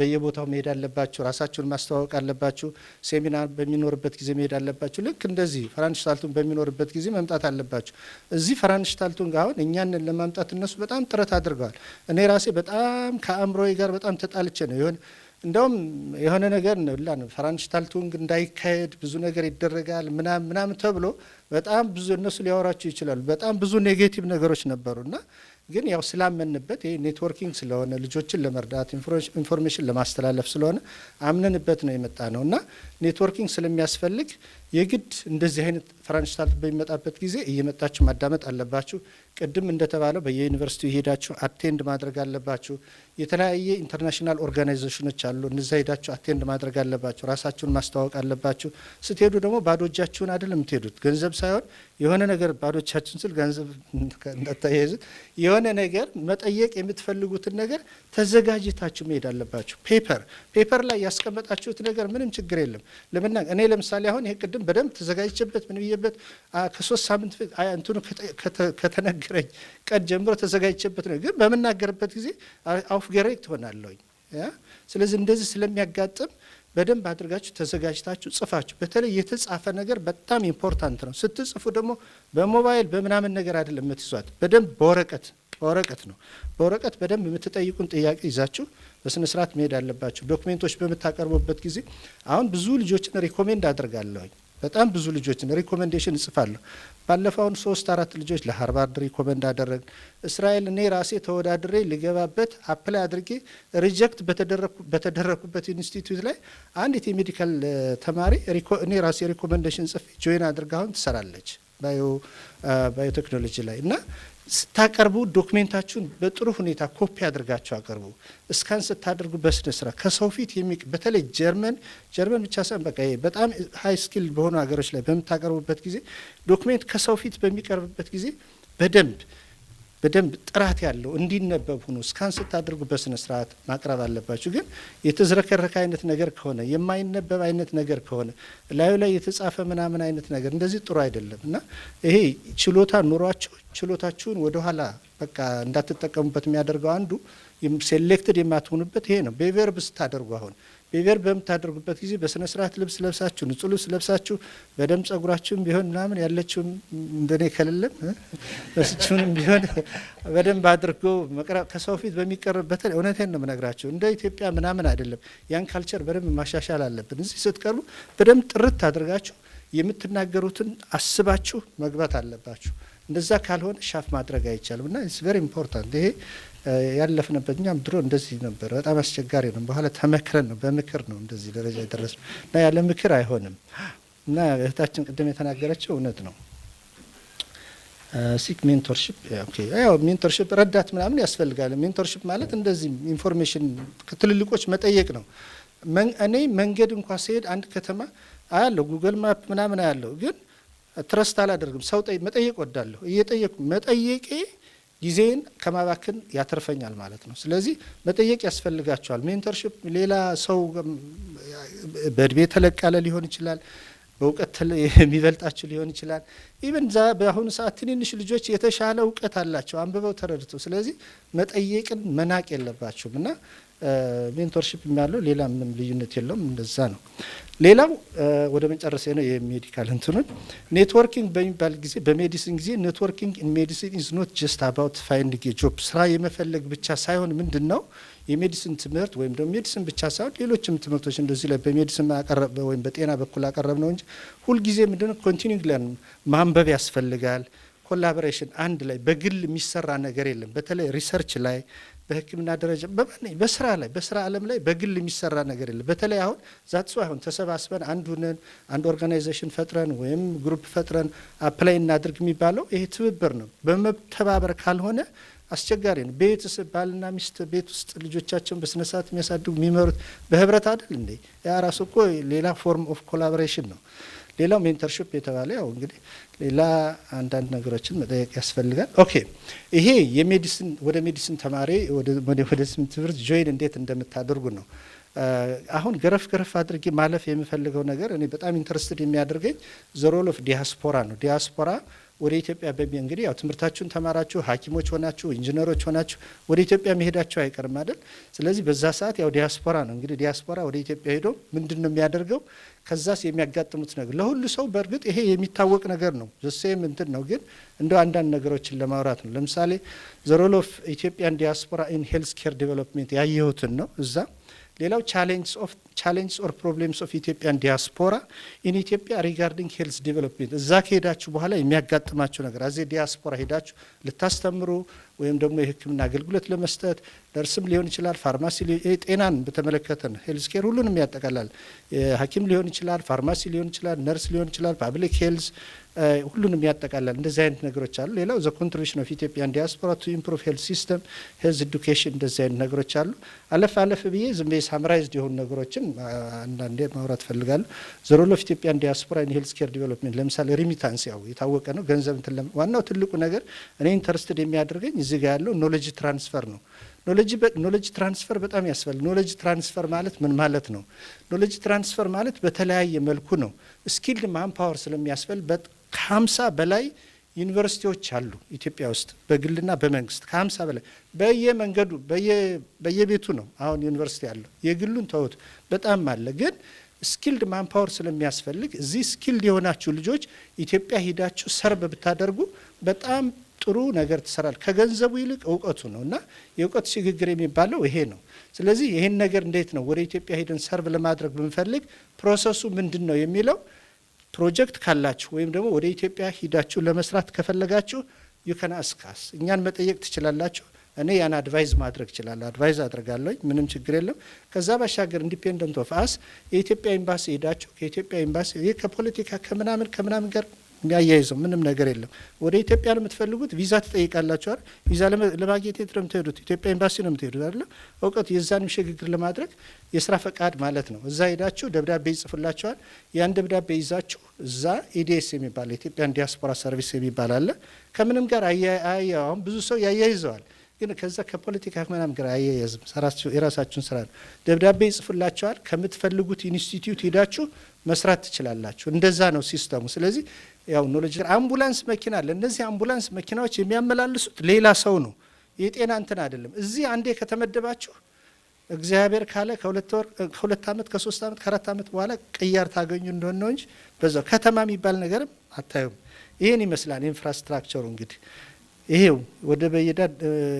በየቦታው መሄድ አለባችሁ። ራሳችሁን ማስተዋወቅ አለባችሁ። ሴሚናር በሚኖርበት ጊዜ መሄድ አለባችሁ። ልክ እንደዚህ Veranstaltung በሚኖርበት ጊዜ መምጣት አለባችሁ። እዚህ Veranstaltung አሁን እኛንን ለማምጣት እነሱ በጣም ጥረት አድርገዋል። እኔ ራሴ በጣም ከአእምሮዬ ጋር በጣም ተጣልቼ ነው የሆነ እንደውም የሆነ ነገር ነው ላ ነው Veranstaltung እንዳይካሄድ ብዙ ነገር ይደረጋል ምናምን ምናምን ተብሎ በጣም ብዙ እነሱ ሊያወራቸው ይችላሉ። በጣም ብዙ negative ነገሮች ነበሩ እና ግን ያው ስላመንበት፣ ይሄ networking ስለሆነ፣ ልጆችን ለመርዳት፣ information ለማስተላለፍ ስለሆነ አምነንበት ነው የመጣነው። እና networking ስለሚያስፈልግ የግድ እንደዚህ አይነት Veranstaltung በሚመጣበት ጊዜ እየመጣችሁ ማዳመጥ አለባችሁ። ቅድም እንደተባለው በየዩኒቨርሲቲው ሄዳችሁ attend ማድረግ አለባችሁ። የተለያየ international organization ኖች አሉ። እነዛ ሄዳችሁ attend ማድረግ አለባችሁ። ራሳችሁን ማስተዋወቅ አለባችሁ። ስትሄዱ ደግሞ ባዶ እጃችሁን አይደለም የምትሄዱት። ገንዘብ ሳይሆን የሆነ ነገር፣ ባዶ እጃችሁን ስል ገንዘብ እንዳታያይዙት፣ የሆነ ነገር መጠየቅ የምትፈልጉትን ነገር ተዘጋጅታችሁ መሄድ አለባችሁ። Paper ላይ ያስቀመጣችሁት ነገር ምንም ችግር የለም። ለመናገር እኔ ለምሳሌ አሁን ይሄ ቅድም በደንብ ተዘጋጅቼበት ምን ብዬበት ከ3 ሳምንት እንትኑ ከተነገረኝ ቀን ጀምሮ ተዘጋጅቼበት ነው። ግን በምናገርበት ጊዜ aufgeregt ሆናለሁኝ። ስለዚህ እንደዚህ ስለሚያጋጥም በደንብ አድርጋችሁ ተዘጋጅታችሁ ጽፋችሁ፣ በተለይ የተጻፈ ነገር በጣም important ነው። ስትጽፉ ደግሞ በሞባይል በምናምን ነገር አይደለም የምትይዟት፣ በደንብ በወረቀት ነው። በወረቀት በደንብ የምትጠይቁን ጥያቄ ይዛችሁ በስነ ስርዓት መሄድ አለባችሁ። Document ኦች በምታቀርቡበት ጊዜ አሁን ብዙ ልጆችን recommend አድርጋለሁኝ። በጣም ብዙ ልጆችን recommendation እጽፋለሁ። ባለፈው አሁን ሶስት አራት ልጆች ለሃርቫርድ recommend አደረግን። እስራኤል እኔ ራሴ ተወዳድሬ ልገባበት apply አድርጌ reject በተደረግኩበት ኢንስቲትዩት ላይ አንዲት የ medical ተማሪ እኔ ራሴ recommendation ጽፌ join አድርጋ አሁን ትሰራለች biotechnology ላይ። እና ስታቀርቡ document ኣችሁን በጥሩ ሁኔታ ኮፒ አድርጋችሁ አቅርቡ። Scan ስታደርጉ በስነ ስርዓት ከሰው ፊት በተለይ ጀርመን ብቻ ሳይሆን በቃ በጣም high skill በሆኑ ሀገሮች ላይ በምታቀርቡበት ጊዜ document ከሰው ፊት በሚቀርብበት ጊዜ በደንብ ጥራት ያለው እንዲነበብ ሆኖ scan ስታደርጉ በስነ ስርዓት ማቅረብ አለባችሁ። ግን የተዝረከረከ አይነት ነገር ከሆነ፣ የማይነበብ አይነት ነገር ከሆነ፣ ላዩ ላይ የተጻፈ ምናምን አይነት ነገር እንደዚህ ጥሩ አይደለም። እና ይሄ ችሎታ ኑሯችሁ ችሎታችሁን ወደኋላ በቃ እንዳትጠቀሙበት የሚያደርገው አንዱ selected የማትሆኑበት ይሄ ነው። Bewerb ስታደርጉ፣ አሁን Bewerb በምታደርጉበት ጊዜ በስነ ስርዓት ልብስ ለብሳችሁ፣ ንጹህ ልብስ ለብሳችሁ፣ በደንብ ጸጉራችሁም ቢሆን ምናምን ያለችውም እንደኔ ከሌለም በስችሁንም ቢሆን በደንብ አድርጎ መቅረብ ከሰው ፊት በሚቀርብበት፣ እውነቴን ነው የምነግራችሁ፣ እንደ ኢትዮጵያ ምናምን አይደለም። ያን culture በደንብ ማሻሻል አለብን። እዚህ ስትቀርቡ በደንብ ጥርት አድርጋችሁ የምትናገሩትን አስባችሁ መግባት አለባችሁ። እንደዛ ካልሆነ ሻፍ ማድረግ አይቻልም። እና it's very important። ይሄ ያለፍንበት፣ እኛም ድሮ እንደዚህ ነበር። በጣም አስቸጋሪ ነው። በኋላ ተመክረን ነው፣ በምክር ነው እንደዚህ ደረጃ የደረስነው። እና ያለ ምክር አይሆንም። እና እህታችን ቅድም የተናገረችው እውነት ነው። Seek mentorship፣ ያው mentorship ረዳት ምናምን ያስፈልጋል። Mentorship ማለት እንደዚህ information ከትልልቆች መጠየቅ ነው። እኔ መንገድ እንኳ ስሄድ አንድ ከተማ አያለሁ፣ Google Map ምናምን አያለሁ፣ ግን trust አላደርግም። ሰው መጠየቅ ወዳለሁ። እየጠየቁ መጠየቄ ጊዜን ከማባከን ያተርፈኛል ማለት ነው። ስለዚህ መጠየቅ ያስፈልጋቸዋል። Mentorship ሌላ ሰው በእድሜ ተለቅ ያለ ሊሆን ይችላል፣ በእውቀት የሚበልጣችሁ ሊሆን ይችላል። Even በአሁኑ ሰዓት ትንንሽ ልጆች የተሻለ እውቀት አላቸው አንብበው ተረድተው። ስለዚህ መጠየቅን መናቅ የለባችሁም። እና mentorship ያለው ሌላ ምንም ልዩነት የለውም፣ እንደዛ ነው። ሌላው ወደ መጨረሻ ነው የ medical እንትኑን። Networking በሚባል ጊዜ፣ በ medicine ጊዜ networking in medicine is not just about finding job፣ ስራ የመፈለግ ብቻ ሳይሆን፣ ምንድን ነው የ medicine ትምህርት ወይም ደግሞ medicine ብቻ ሳይሆን ሌሎችም ትምህርቶች እንደዚህ ላይ በ medicine አቀረብ ወይም በጤና በኩል አቀረብ ነው እንጂ ሁልጊዜ ምንድነው continuing learn ማንበብ ያስፈልጋል። Collaboration፣ አንድ ላይ በግል የሚሰራ ነገር የለም። በተለይ research ላይ፣ በሕክምና ደረጃ፣ በስራ ላይ፣ በስራ ዓለም ላይ በግል የሚሰራ ነገር የለም። በተለይ አሁን that's why አሁን ተሰባስበን አንድ ሁነን አንድ organization ፈጥረን ወይም group ፈጥረን apply እናድርግ የሚባለው ይሄ ትብብር ነው። በመተባበር ካልሆነ አስቸጋሪ ነው። ቤተሰብ፣ ባልና ሚስት ቤት ውስጥ ልጆቻቸውን በስነ ስርዓት የሚያሳድጉ፣ የሚመሩት በህብረት አይደል እንዴ? ያ ራሱ እኮ ሌላ form of collaboration ነው። ሌላው mentorship የተባለ ያው እንግዲህ ሌላ አንዳንድ ነገሮችን መጠየቅ ያስፈልጋል። Okay፣ ይሄ የ medicine ወደ medicine ተማሪ ወደ ትምህርት join እንዴት እንደምታደርጉ ነው። አሁን ገረፍ ገረፍ አድርጌ ማለፍ የምፈልገው ነገር፣ እኔ በጣም interested የሚያደርገኝ the role of diaspora ነው። ዲያስፖራ ወደ ኢትዮጵያ በሚ እንግዲህ ያው ትምህርታችሁን ተማራችሁ፣ ሐኪሞች ሆናችሁ፣ ኢንጂነሮች ሆናችሁ ወደ ኢትዮጵያ መሄዳችሁ አይቀርም አይደል? ስለዚህ በዛ ሰዓት ያው ዲያስፖራ ነው፣ እንግዲህ ዲያስፖራ ወደ ኢትዮጵያ ሄዶ ምንድን ነው የሚያደርገው? ከዛስ የሚያጋጥሙት ነገር፣ ለሁሉ ሰው በእርግጥ ይሄ የሚታወቅ ነገር ነው። The same እንትን ነው፣ ግን እንደው አንዳንድ ነገሮችን ለማውራት ነው። ለምሳሌ the role of Ethiopian diaspora in health care development ያየሁትን ነው እዛ። ሌላው challenge or problems of Ethiopian diaspora in Ethiopia regarding health development፣ እዛ ከሄዳችሁ በኋላ የሚያጋጥማችሁ ነገር፣ እዚህ ዲያስፖራ ሄዳችሁ ልታስተምሩ ወይም ደግሞ የሕክምና አገልግሎት ለመስጠት፣ ነርስም ሊሆን ይችላል፣ ፋርማሲ፣ ጤናን በተመለከተ ነው። Health care ሁሉንም ያጠቃላል። ሐኪም ሊሆን ይችላል፣ ፋርማሲ ሊሆን ይችላል፣ ነርስ ሊሆን ይችላል፣ public health ሁሉንም ያጠቃላል። እንደዚህ አይነት ነገሮች አሉ። ሌላው the contribution of Ethiopian diaspora to improve health system፣ health education፣ እንደዚህ አይነት ነገሮች አሉ። አለፍ አለፍ ብዬ ዝም ብዬ summarized የሆኑ ነገሮችን አንዳንዴ ማውራት ፈልጋለሁ። The role of Ethiopian diaspora in health care development፣ ለምሳሌ remittance ያው የታወቀ ነው። ገንዘብ እንትን፣ ዋናው ትልቁ ነገር እኔ interested የሚያደርገኝ እዚህ ጋር ያለው knowledge transfer ነው። Knowledge transfer በጣም ያስፈልግ። Knowledge transfer ማለት ምን ማለት ነው? Knowledge transfer ማለት በተለያየ መልኩ ነው። Skilled manpower ስለሚያስፈልግ ከ50 በላይ ዩኒቨርሲቲዎች አሉ ኢትዮጵያ ውስጥ፣ በግልና በመንግስት ከ50 በላይ። በየመንገዱ በየቤቱ ነው አሁን ዩኒቨርሲቲ ያለው። የግሉን ተውት፣ በጣም አለ። ግን skilled manpower ስለሚያስፈልግ እዚህ skilled የሆናችሁ ልጆች ኢትዮጵያ ሂዳችሁ serve ብታደርጉ በጣም ጥሩ ነገር ትሰራል። ከገንዘቡ ይልቅ እውቀቱ ነው እና የእውቀት ሽግግር የሚባለው ይሄ ነው። ስለዚህ ይህን ነገር እንዴት ነው ወደ ኢትዮጵያ ሄደን serve ለማድረግ ብንፈልግ process ኡ ምንድን ነው የሚለው፣ ፕሮጀክት ካላችሁ ወይም ደግሞ ወደ ኢትዮጵያ ሂዳችሁ ለመስራት ከፈለጋችሁ you can ask us፣ እኛን መጠየቅ ትችላላችሁ። እኔ ያን advise ማድረግ እችላለሁ። Advise አድርጋለሁ። ምንም ችግር የለም። ከዛ ባሻገር independent of us የኢትዮጵያ ኤምባሲ ሄዳችሁ ከኢትዮጵያ ኤምባሲ፣ ይህ ከፖለቲካ ከምናምን ከምናምን ጋር የሚያያይዘው ምንም ነገር የለም። ወደ ኢትዮጵያ ነው የምትፈልጉት፣ ቪዛ ትጠይቃላችሁ አይደል? ቪዛ ለማግኘት የት ነው የምትሄዱት? ኢትዮጵያ ኤምባሲ ነው የምትሄዱት አይደል? እውቀት የዛንም ሽግግር ለማድረግ የስራ ፈቃድ ማለት ነው። እዛ ሄዳችሁ ደብዳቤ ይጽፉላችኋል። ያን ደብዳቤ ይዛችሁ እዛ EDS የሚባል፣ Ethiopian Diaspora Service የሚባል አለ። ከምንም ጋር አሁን ብዙ ሰው ያያይዘዋል፣ ግን ከዛ ከፖለቲካ ምናምን ጋር አያያዝም። የራሳችሁን ስራ ነው። ደብዳቤ ይጽፉላችኋል። ከምትፈልጉት ኢንስቲትዩት ሄዳችሁ መስራት ትችላላችሁ። እንደዛ ነው system ኡ። ስለዚህ ያው knowledge፣ አምቡላንስ መኪና አለ። እነዚህ አምቡላንስ መኪናዎች የሚያመላልሱት ሌላ ሰው ነው፣ የጤና እንትን አይደለም። እዚህ አንዴ ከተመደባችሁ እግዚአብሔር ካለ ከ2 ወር፣ ከ2 ዓመት፣ ከ3 ዓመት፣ ከ4 ዓመት በኋላ ቅያር ታገኙ እንደሆነ ነው እንጂ በዛው ከተማ የሚባል ነገርም አታዩም። ይህን ይመስላል infrastructure ኡ። እንግዲህ ይሄው ወደ በየዳ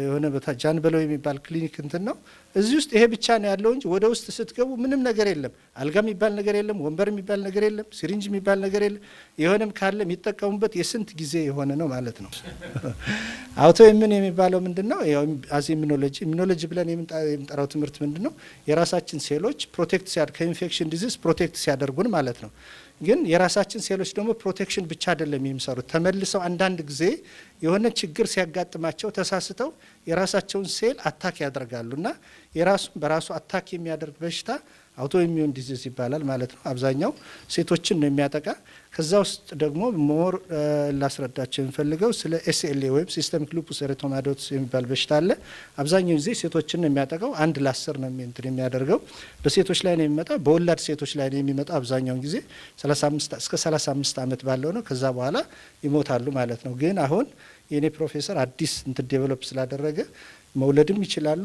የሆነ ቦታ ጃን በለው የሚባል ክሊኒክ እንትን ነው። እዚህ ውስጥ ይሄ ብቻ ነው ያለው እንጂ ወደ ውስጥ ስትገቡ ምንም ነገር የለም። አልጋ የሚባል ነገር የለም። ወንበር የሚባል ነገር የለም። Syringe የሚባል ነገር የለም። የሆነም ካለ የሚጠቀሙበት የስንት ጊዜ የሆነ ነው ማለት ነው። Autoimmune የሚባለው ምንድን ነው? ያው as immunology ብለን የምንጠራው ትምህርት ምንድን ነው? የራሳችን ሴሎች protect ሲያደርግ፣ ከ infection disease protect ሲያደርጉን ማለት ነው። ግን የራሳችን ሴሎች ደግሞ protection ብቻ አይደለም የሚሰሩት። ተመልሰው አንዳንድ ጊዜ የሆነ ችግር ሲያጋጥማቸው ተሳስተው የራሳቸውን cell attack ያደርጋሉ እና የራሱን በራሱ attack የሚያደርግ በሽታ autoimmune disease ይባላል ማለት ነው። አብዛኛው ሴቶችን ነው የሚያጠቃ። ከዛ ውስጥ ደግሞ more ላስረዳቸው የምፈልገው ስለ SLE ወይም systemic lupus erythematosus የሚባል በሽታ አለ። አብዛኛው ጊዜ ሴቶችን ነው የሚያጠቃው። 1 ለ10 ነው እንትን የሚያደርገው። በሴቶች ላይ ነው የሚመጣው። በወላድ ሴቶች ላይ ነው የሚመጣው። አብዛኛውን ጊዜ 35 እስከ 35 ዓመት ባለው ነው። ከዛ በኋላ ይሞታሉ ማለት ነው። ግን አሁን የኔ ፕሮፌሰር አዲስ እንትን develop ስላደረገ መውለድም ይችላሉ፣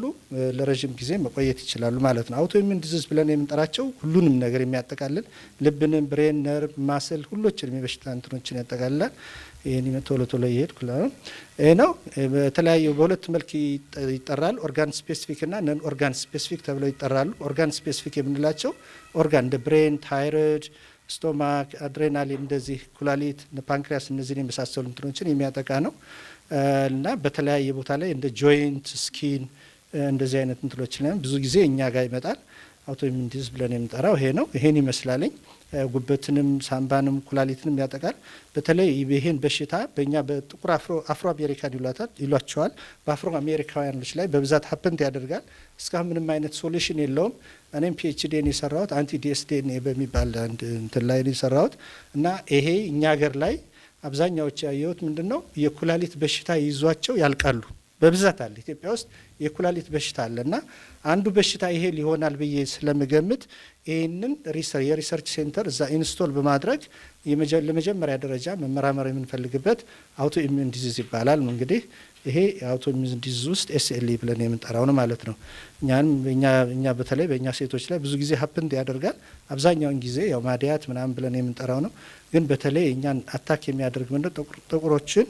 ለረዥም ጊዜ መቆየት ይችላሉ ማለት ነው። Autoimmune disease ብለን የምንጠራቸው ሁሉንም ነገር የሚያጠቃልል፣ ልብንም፣ brain፣ nerve፣ muscle፣ ሁሎችንም የበሽታ እንትኖችን ያጠቃልላል። ይህን ቶሎ ቶሎ እየሄድኩ ይህ ነው። በተለያዩ በሁለት መልክ ይጠራል። Organ specific እና non organ specific ተብለው ይጠራሉ። Organ specific የምንላቸው ኦርጋን እንደ brain፣ thyroid፣ stomach፣ adrenal፣ እንደዚህ ኩላሊት፣ pancreas፣ እነዚህን የመሳሰሉ እንትኖችን የሚያጠቃ ነው እና በተለያየ ቦታ ላይ እንደ joint፣ skin፣ እንደዚህ አይነት እንትኖች ላይ ብዙ ጊዜ እኛ ጋር ይመጣል። Autoimmune disease ብለን የምንጠራው ይሄ ነው። ይሄን ይመስላልኝ። ጉበትንም፣ ሳምባንም፣ ኩላሊትንም ያጠቃል። በተለይ ይሄን በሽታ በእኛ በጥቁር Afro American ይሏቸዋል። በአፍሮ አሜሪካውያኖች ላይ በብዛት happen ያደርጋል። እስካሁን ምንም አይነት solution የለውም። እኔም PhD ን የሰራሁት anti dsDNA በሚባል አንድ እንትን ላይ ነው የሰራሁት እና ይሄ እኛ ሀገር ላይ አብዛኛዎች ያየሁት ምንድን ነው፣ የኩላሊት በሽታ ይዟቸው ያልቃሉ። በብዛት አለ። ኢትዮጵያ ውስጥ የኩላሊት በሽታ አለ እና አንዱ በሽታ ይሄ ሊሆናል ብዬ ስለምገምት ይህንን የ research center እዛ install በማድረግ ለመጀመሪያ ደረጃ መመራመር የምንፈልግበት autoimmune disease ይባላል። እንግዲህ ይሄ የ autoimmune disease ውስጥ SLE ብለን የምንጠራው ነው ማለት ነው። እኛን እኛ በተለይ በእኛ ሴቶች ላይ ብዙ ጊዜ happen ያደርጋል። አብዛኛውን ጊዜ ያው ማዲያት ምናምን ብለን የምንጠራው ነው። ግን በተለይ እኛን attack የሚያደርግ ምንድነው? ጥቁሮችን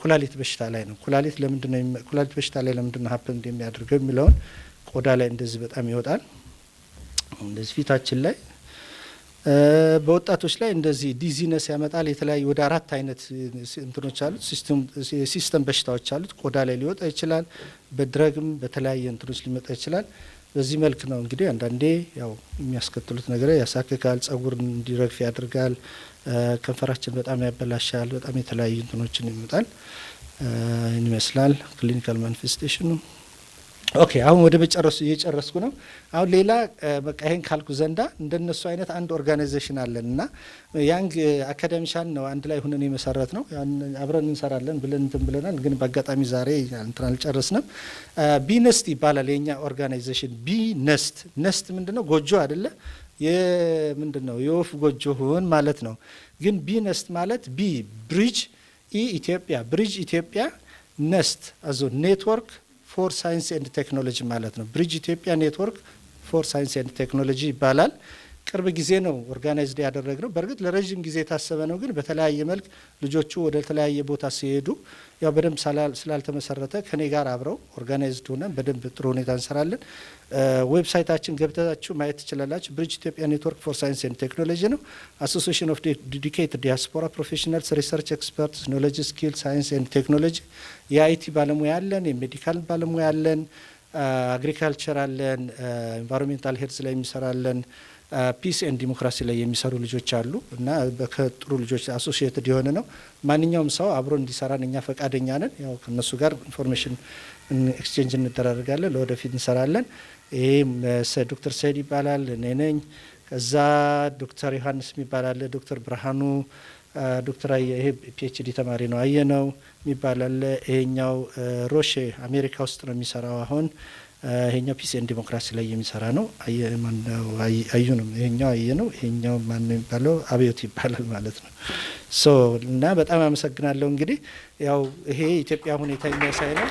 ኩላሊት በሽታ ላይ ነው። ኩላሊት ለምንድነው፣ ኩላሊት በሽታ ላይ ለምንድነው happen የሚያደርገው የሚለውን ቆዳ ላይ እንደዚህ በጣም ይወጣል። እንደዚህ ፊታችን ላይ፣ በወጣቶች ላይ እንደዚህ dizziness ያመጣል። የተለያዩ ወደ አራት አይነት እንትኖች አሉት፣ system በሽታዎች አሉት። ቆዳ ላይ ሊወጣ ይችላል። በ drug ም በተለያየ እንትኖች ሊመጣ ይችላል። በዚህ መልክ ነው እንግዲህ። አንዳንዴ ያው የሚያስከትሉት ነገር ያሳክካል፣ ጸጉር እንዲረግፍ ያደርጋል፣ ከንፈራችን በጣም ያበላሻል፣ በጣም የተለያዩ እንትኖችን ይመጣል ይመስላል clinical manifestation ኑ። Okay፣ አሁን ወደ መጨረሱ እየጨረስኩ ነው። አሁን ሌላ በቃ ይሄን ካልኩ ዘንዳ እንደነሱ አይነት አንድ organization አለን እና young academician ነው አንድ ላይ ሁነን የመሰረትነው። አብረን እንሰራለን ብለን እንትን ብለናል፣ ግን በአጋጣሚ ዛሬ እንትን አልጨረስንም። ቢነስት ይባላል የኛ organization። ቢ nest። Nest ምንድነው? ጎጆ አይደለ? የምንድን ነው? የወፍ ጎጆ ሁን ማለት ነው። ግን ቢ nest ማለት B bridge፣ E ኢትዮጵያ፣ bridge ኢትዮጵያ፣ nest አዞ network for science and technology ማለት ነው። Bridge Ethiopia Network for Science and Technology ይባላል። ቅርብ ጊዜ ነው organized ያደረግነው። በእርግጥ ለረዥም ጊዜ የታሰበ ነው፣ ግን በተለያየ መልክ ልጆቹ ወደ ተለያየ ቦታ ሲሄዱ ያው በደንብ ስላልተመሰረተ ከኔ ጋር አብረው organized ሆነን በደንብ ጥሩ ሁኔታ እንሰራለን። Website ኣችን ገብታችሁ ማየት ትችላላችሁ። Bridge Ethiopia Network for Science and Technology ነው። Association of dedicated diaspora professionals፣ research experts፣ knowledge፣ skill፣ science and technology። የ IT ባለሙያ አለን፣ የ medical ባለሙያ አለን፣ agriculture አለን፣ environmental health ላይ የሚሰራ አለን፣ peace and democracy ላይ የሚሰሩ ልጆች አሉ እና ከጥሩ ልጆች associated የሆነ ነው። ማንኛውም ሰው አብሮ እንዲሰራን እኛ ፈቃደኛ ነን። ያው ከእነሱ ጋር information exchange እንደራረጋለን። ለወደፊት እንሰራለን። ይሄ ዶክተር ሰይድ ይባላል፣ እኔ ነኝ። ከዛ ዶክተር ዮሐንስ የሚባል አለ፣ ዶክተር ብርሃኑ፣ ዶክተር ይሄ PhD ተማሪ ነው፣ አየነው የሚባል አለ። ይሄኛው ሮሼ አሜሪካ ውስጥ ነው የሚሰራው አሁን። ይሄኛው peace and democracy ላይ የሚሰራ ነው። አዩ ነው ይሄኛው፣ አየ ነው ይሄኛው። ማን ነው የሚባለው? አብዮት ይባላል ማለት ነው። So እና በጣም አመሰግናለሁ። እንግዲህ ያው ይሄ የኢትዮጵያ ሁኔታ የሚያሳይ ነው።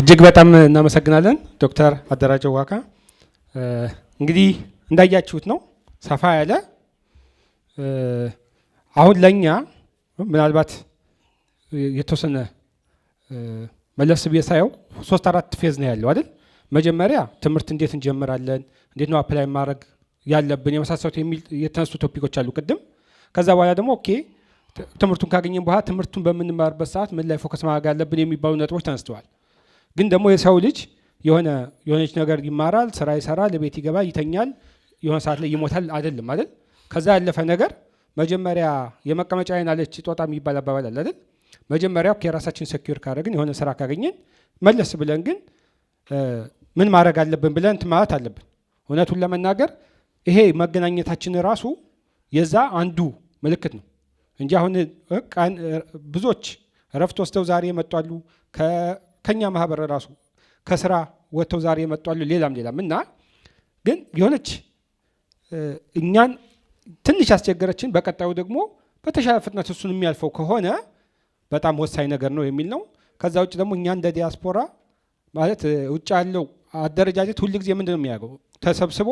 እጅግ በጣም እናመሰግናለን ዶክተር አደራጀው ዋካ። እንግዲህ እንዳያችሁት ነው፣ ሰፋ ያለ። አሁን ለእኛ ምናልባት የተወሰነ መለስ ብዬ ሳየው ሶስት አራት phase ነው ያለው አይደል? መጀመሪያ ትምህርት እንዴት እንጀምራለን፣ እንዴት ነው apply ማድረግ ያለብን የመሳሰሉት የሚል የተነሱ topic ኦች አሉ ቅድም። ከዛ በኋላ ደግሞ okay፣ ትምህርቱን ካገኘን በኋላ ትምህርቱን በምንማርበት ሰዓት ምን ላይ focus ማድረግ ያለብን የሚባሉ ነጥቦች ተነስተዋል። ግን ደግሞ የሰው ልጅ የሆነ የሆነች ነገር ይማራል፣ ስራ ይሰራል፣ ቤት ይገባል፣ ይተኛል፣ የሆነ ሰዓት ላይ ይሞታል አይደለም አይደል? ከዛ ያለፈ ነገር መጀመሪያ የመቀመጫ አይን አለች ጦጣ የሚባል አባባል አለ አይደል? መጀመሪያ የራሳችን secure ካደረግን፣ የሆነ ስራ ካገኘን መለስ ብለን ግን ምን ማድረግ አለብን ብለን እንትን ማለት አለብን። እውነቱን ለመናገር ይሄ መገናኘታችን ራሱ የዛ አንዱ ምልክት ነው እንጂ አሁን ብዙዎች እረፍት ወስደው ዛሬ የመጡ አሉ። ከኛ ማህበር ራሱ ከስራ ወጥተው ዛሬ የመጡ አሉ። ሌላም ሌላም። እና ግን የሆነች እኛን ትንሽ ያስቸገረችን በቀጣዩ ደግሞ በተሻለ ፍጥነት እሱን የሚያልፈው ከሆነ በጣም ወሳኝ ነገር ነው የሚል ነው። ከዛ ውጭ ደግሞ እኛ እንደ ዲያስፖራ ማለት ውጭ ያለው አደረጃጀት ሁል ጊዜ ምንድን ነው የሚያደርገው? ተሰብስቦ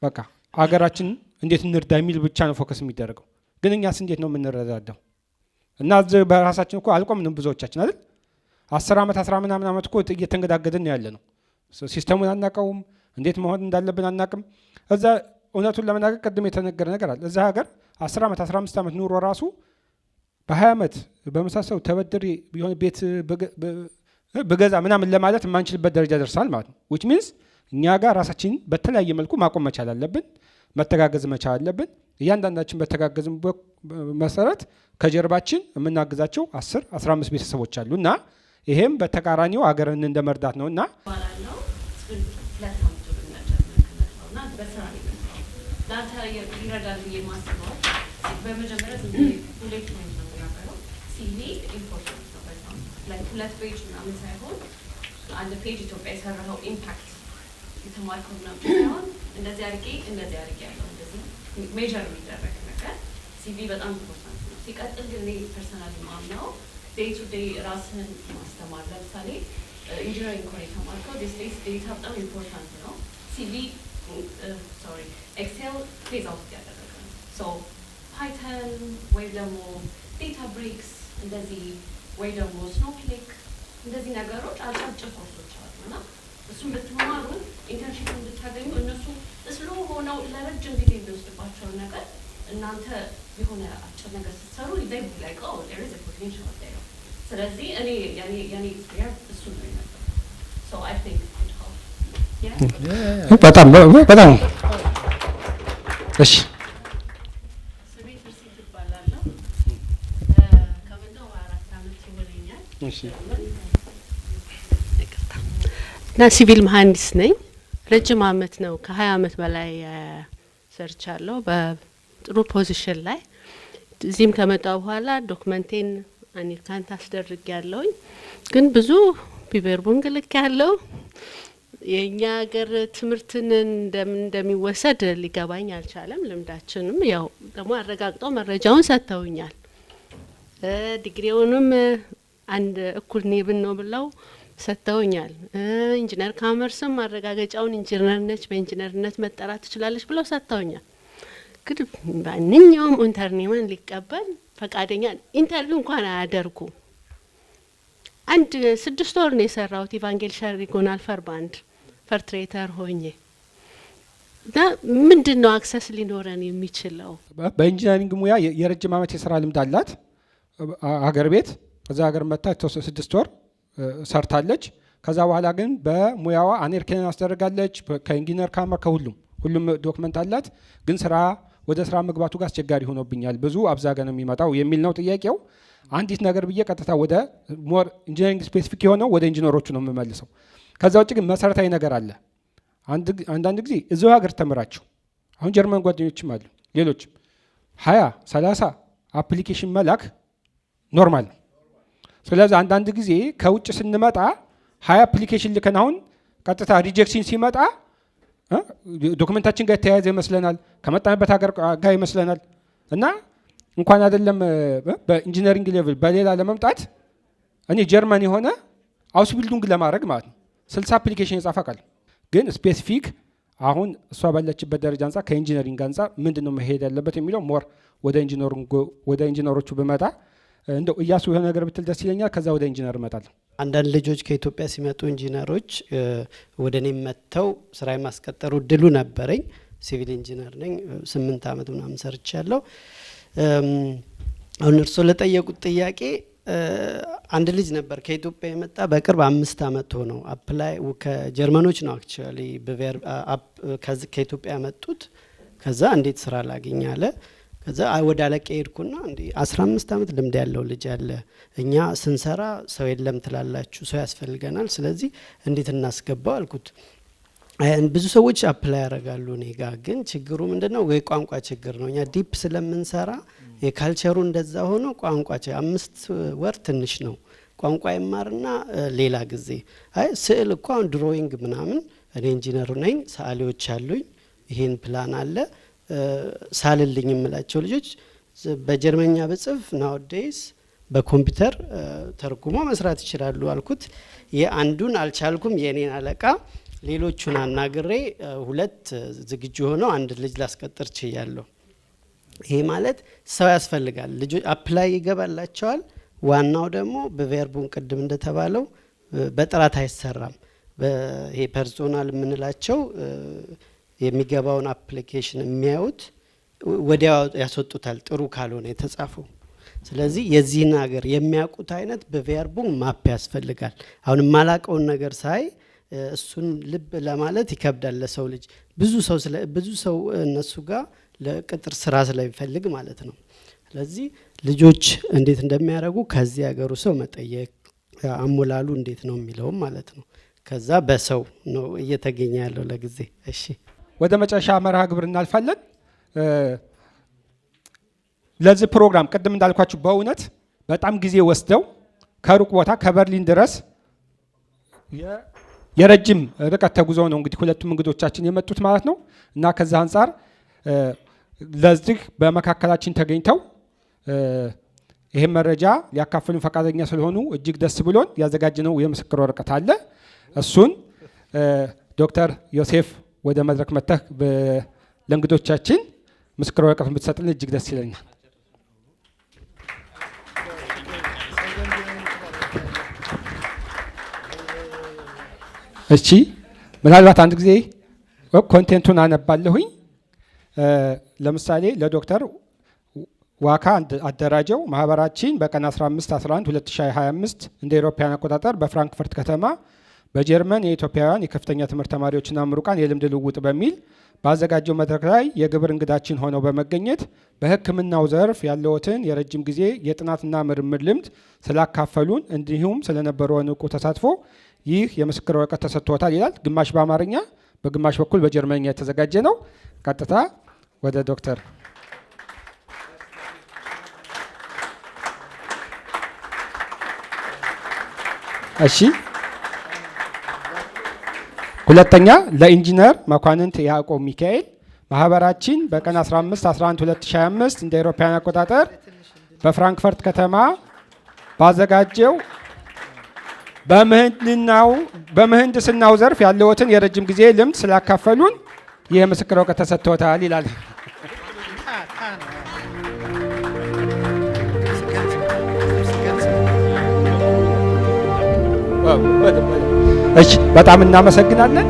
በቃ አገራችን እንዴት እንርዳ የሚል ብቻ ነው focus የሚደረገው። ግን እኛስ እንዴት ነው የምንረዳዳው? እና እዚህ በራሳችን እኮ አልቆምንም ብዙዎቻችን አይደል? 10 ዓመት አስራ ምናምን ዓመት እኮ እየተንገዳገድን ነው ያለነው። System ኡን አናውቀውም፣ እንዴት መሆን እንዳለብን አናውቅም። እዛ እውነቱን ለመናገር ቅድም የተነገረ ነገር አለ። እዛ ሀገር 10 ዓመት 15 ዓመት ኑሮ ራሱ በ20 ዓመት በመሳሰሉ ተበድሬ የሆነ ቤት ብገዛ ምናምን ለማለት የማንችልበት ደረጃ ደርሳል ማለት ነው። Which means እኛ ጋር ራሳችን በተለያየ መልኩ ማቆም መቻል አለብን፣ መተጋገዝ መቻል አለብን። እያንዳንዳችን በተጋገዝን መሰረት ከጀርባችን የምናግዛቸው 10 15 ቤተሰቦች አሉ እና ይሄም በተቃራኒው አገርን እንደ መርዳት ነው እና እባላለሁ። 2 ዓመት ጀምሬ ከመጣሁ እና በስራ ነው የመጣሁት። ለአንተ ይረዳል ብዬ የማስበው በመጀመሪያ ዝም ብዬ bullet point ነው የምናገረው። CV important ነው በጣም። Like ሁለት page ምናምን ሳይሆን፣ አንድ page ኢትዮጵያ የሰራኸው impact የተማርከው ምናምን ሳይሆን እንደዚህ አድርጌ ያለው እንደዚህ measure የሚደረግ ነገር CV በጣም important ነው። ሲቀጥል ግን እኔ personally ማምነው day to day ራስህን ማስተማር፣ ለምሳሌ engineering ከሆነ የተማርከው these days data በጣም important ነው። CV, sorry, Excel phase out ያደረገ ነው። So Python ወይ ደግሞ Databricks እንደዚህ ወይ ደግሞ Snowflake እንደዚህ ነገሮች አጫጭር ኮርሶች አሉ እና እሱን ብትማሩ internship እንድታገኙ እነሱ slow ሆነው ለረጅም ጊዜ የሚወስድባቸውን ነገር እናንተ የሆነ አጭር ነገር ስትሰሩ they be like, "Oh, there is a potential there." ስለዚህ እኔ የኔ experience እሱ ነው የነበረው። So I think it could help. Yeah. በጣም በጣም እሺ። ስሜ ትርሲት እባላለሁ። ከመጣሁ 4 ዓመት ይሆነኛል። ይቅርታ። እና ሲቪል መሀንዲስ ነኝ። ረጅም አመት ነው፣ ከ20 አመት በላይ ሰርቻለሁ በጥሩ position ላይ። እዚህም ከመጣሁ በኋላ document ኤን anerkannt አስደርግ ያለውኝ ግን ብዙ Bewerbung ልክ ያለው የእኛ ሀገር ትምህርትን እንደምን እንደሚወሰድ ሊገባኝ አልቻለም። ልምዳችንም ያው ደግሞ አረጋግጠው መረጃውን ሰጥተውኛል። ዲግሪውንም አንድ እኩል neben ነው ብለው ሰጥተውኛል። Ingenieurkammer ስም ማረጋገጫውን ኢንጂነር ነች፣ በኢንጂነርነት መጠራት ትችላለች ብለው ሰጥተውኛል። ግን ማንኛውም Unternehmen ሊቀበል ፈቃደኛ interview እንኳን አያደርጉም። አንድ 6 ወር ነው የሰራሁት Evangelischer Regionalverband Vertreter ሆኜ እና ምንድን ነው access ሊኖረን የሚችለው? በ engineering ሙያ የረጅም ዓመት የስራ ልምድ አላት። አገር ቤት ከዛ ሀገር መጥታ የተወሰነ 6 ወር ሰርታለች። ከዛ በኋላ ግን በሙያዋ anerkennen አስደርጋለች። ከ Ingenieurkammer ከሁሉም ሁሉም document አላት። ግን ስራ ወደ ስራ መግባቱ ጋር አስቸጋሪ ሆኖብኛል፣ ብዙ Absage ነው የሚመጣው የሚል ነው ጥያቄው። አንዲት ነገር ብዬ ቀጥታ ወደ more engineering specific የሆነው ወደ ኢንጂነሮቹ ነው የምመልሰው። ከዛ ውጭ ግን መሰረታዊ ነገር አለ። አንዳንድ ጊዜ እዚሁ ሀገር ተምራችሁ አሁን ጀርመን ጓደኞችም አሉ፣ ሌሎችም 20 30 application መላክ normal ነው። ስለዚህ አንዳንድ ጊዜ ከውጭ ስንመጣ 20 application ልከን አሁን ቀጥታ rejection ሲመጣ document ኣችን ጋር የተያያዘ ይመስለናል፣ ከመጣንበት ሀገር ጋር ይመስለናል። እና እንኳን አይደለም በ engineering level በሌላ ለመምጣት እኔ ጀርመን የሆነ Ausbildung ለማድረግ ማለት ነው 60 application የጻፈ ቃል ግን specific አሁን እሷ ባለችበት ደረጃ አንጻር ከ engineering አንጻር ምንድን ነው መሄድ ያለበት የሚለው more ወደ ኢንጂነሮቹ ብመጣ እንደው እያሱ የሆነ ነገር ብትል ደስ ይለኛል። ከዛ ወደ ኢንጂነር እመጣለሁ። አንዳንድ ልጆች ከኢትዮጵያ ሲመጡ ኢንጂነሮች ወደ እኔ መጥተው ስራ የማስቀጠሩ እድሉ ነበረኝ። Civil engineer ነኝ። 8 ዓመት ምናምን ሰርቻለሁ። አሁን እርስዎ ለጠየቁት ጥያቄ አንድ ልጅ ነበር ከኢትዮጵያ የመጣ፣ በቅርብ 5 ዓመት ሆነው apply ከጀርመኖች ነው actually ከኢትዮጵያ ያመጡት። ከዛ እንዴት ስራ ላግኝ አለ። ከዛ ወደ አለቃ ሄድኩና እንዲ 15 ዓመት ልምድ ያለው ልጅ አለ፣ እኛ ስንሰራ ሰው የለም ትላላችሁ፣ ሰው ያስፈልገናል። ስለዚህ እንዴት እናስገባው አልኩት። ብዙ ሰዎች apply ያደርጋሉ እኔ ጋ፣ ግን ችግሩ ምንድን ነው? የቋንቋ ችግር ነው። እኛ deep ስለምንሰራ የ culture ኡ እንደዛ ሆኖ ቋንቋ 5 ወር ትንሽ ነው። ቋንቋ ይማርና ሌላ ጊዜ አይ ስዕል እኮ አሁን drawing ምናምን እኔ ኢንጂነሩ ነኝ፣ ሰዓሊዎች አሉኝ፣ ይሄን ፕላን አለ ሳልልኝ የምላቸው ልጆች በጀርመኛ ብጽፍ nowadays በኮምፒውተር ተርጉሞ መስራት ይችላሉ አልኩት። የአንዱን አልቻልኩም፣ የእኔን አለቃ ሌሎቹን አናግሬ ሁለት ዝግጁ ሆነው አንድ ልጅ ላስቀጥር ችያለሁ። ይሄ ማለት ሰው ያስፈልጋል። ልጆች apply ይገባላቸዋል። ዋናው ደግሞ Bewerbung ቅድም እንደተባለው በጥራት አይሰራም። ይሄ Personal የምንላቸው የሚገባውን application የሚያዩት ወዲያው ያስወጡታል፣ ጥሩ ካልሆነ የተጻፈው። ስለዚህ የዚህን ሀገር የሚያውቁት አይነት Bewerbung map ያስፈልጋል። አሁን የማላቀውን ነገር ሳይ እሱን ልብ ለማለት ይከብዳል ለሰው ልጅ፣ ብዙ ሰው እነሱ ጋር ለቅጥር ስራ ስለሚፈልግ ማለት ነው። ስለዚህ ልጆች እንዴት እንደሚያደርጉ ከዚህ ሀገሩ ሰው መጠየቅ፣ አሞላሉ እንዴት ነው የሚለውም ማለት ነው። ከዛ በሰው ነው እየተገኘ ያለው ለጊዜ። እሺ። ወደ መጨረሻ መርሃ ግብር እናልፋለን። ለዚህ ፕሮግራም ቅድም እንዳልኳችሁ በእውነት በጣም ጊዜ ወስደው ከሩቅ ቦታ ከበርሊን ድረስ የረጅም ርቀት ተጉዘው ነው እንግዲህ ሁለቱም እንግዶቻችን የመጡት ማለት ነው። እና ከዛ አንጻር ለዚህ በመካከላችን ተገኝተው ይህን መረጃ ሊያካፍሉን ፈቃደኛ ስለሆኑ እጅግ ደስ ብሎን ያዘጋጀነው የምስክር ወረቀት አለ። እሱን ዶክተር ዮሴፍ ወደ መድረክ መጥተህ ለእንግዶቻችን ምስክር ወረቀቱን ብትሰጥልን እጅግ ደስ ይለኛል። እሺ፣ ምናልባት አንድ ጊዜ content ኡን አነባለሁኝ። ለምሳሌ ለዶክተር ዋካ አደራጀው፣ ማህበራችን በቀን 15 11 2025 እንደ አውሮፓውያን አቆጣጠር በፍራንክፈርት ከተማ በጀርመን የኢትዮጵያውያን የከፍተኛ ትምህርት ተማሪዎችና ምሩቃን የልምድ ልውውጥ በሚል ባዘጋጀው መድረክ ላይ የክብር እንግዳችን ሆነው በመገኘት በሕክምናው ዘርፍ ያለዎትን የረጅም ጊዜ የጥናትና ምርምር ልምድ ስላካፈሉን እንዲሁም ስለነበረው ንቁ ተሳትፎ ይህ የምስክር ወረቀት ተሰጥቶታል ይላል። ግማሽ በአማርኛ በግማሽ በኩል በጀርመንኛ የተዘጋጀ ነው። ቀጥታ ወደ ዶክተር። እሺ፣ ሁለተኛ ለኢንጂነር መኳንንት ያዕቆብ ሚካኤል፣ ማህበራችን በቀን 15 11 2025 እንደ አውሮፓውያን አቆጣጠር በፍራንክፈርት ከተማ ባዘጋጀው በምህንድስናው ዘርፍ ያለዎትን የረጅም ጊዜ ልምድ ስላካፈሉን ይህ የምስክር ወረቀት ተሰጥቶታል ይላል። እሺ፣ በጣም እናመሰግናለን።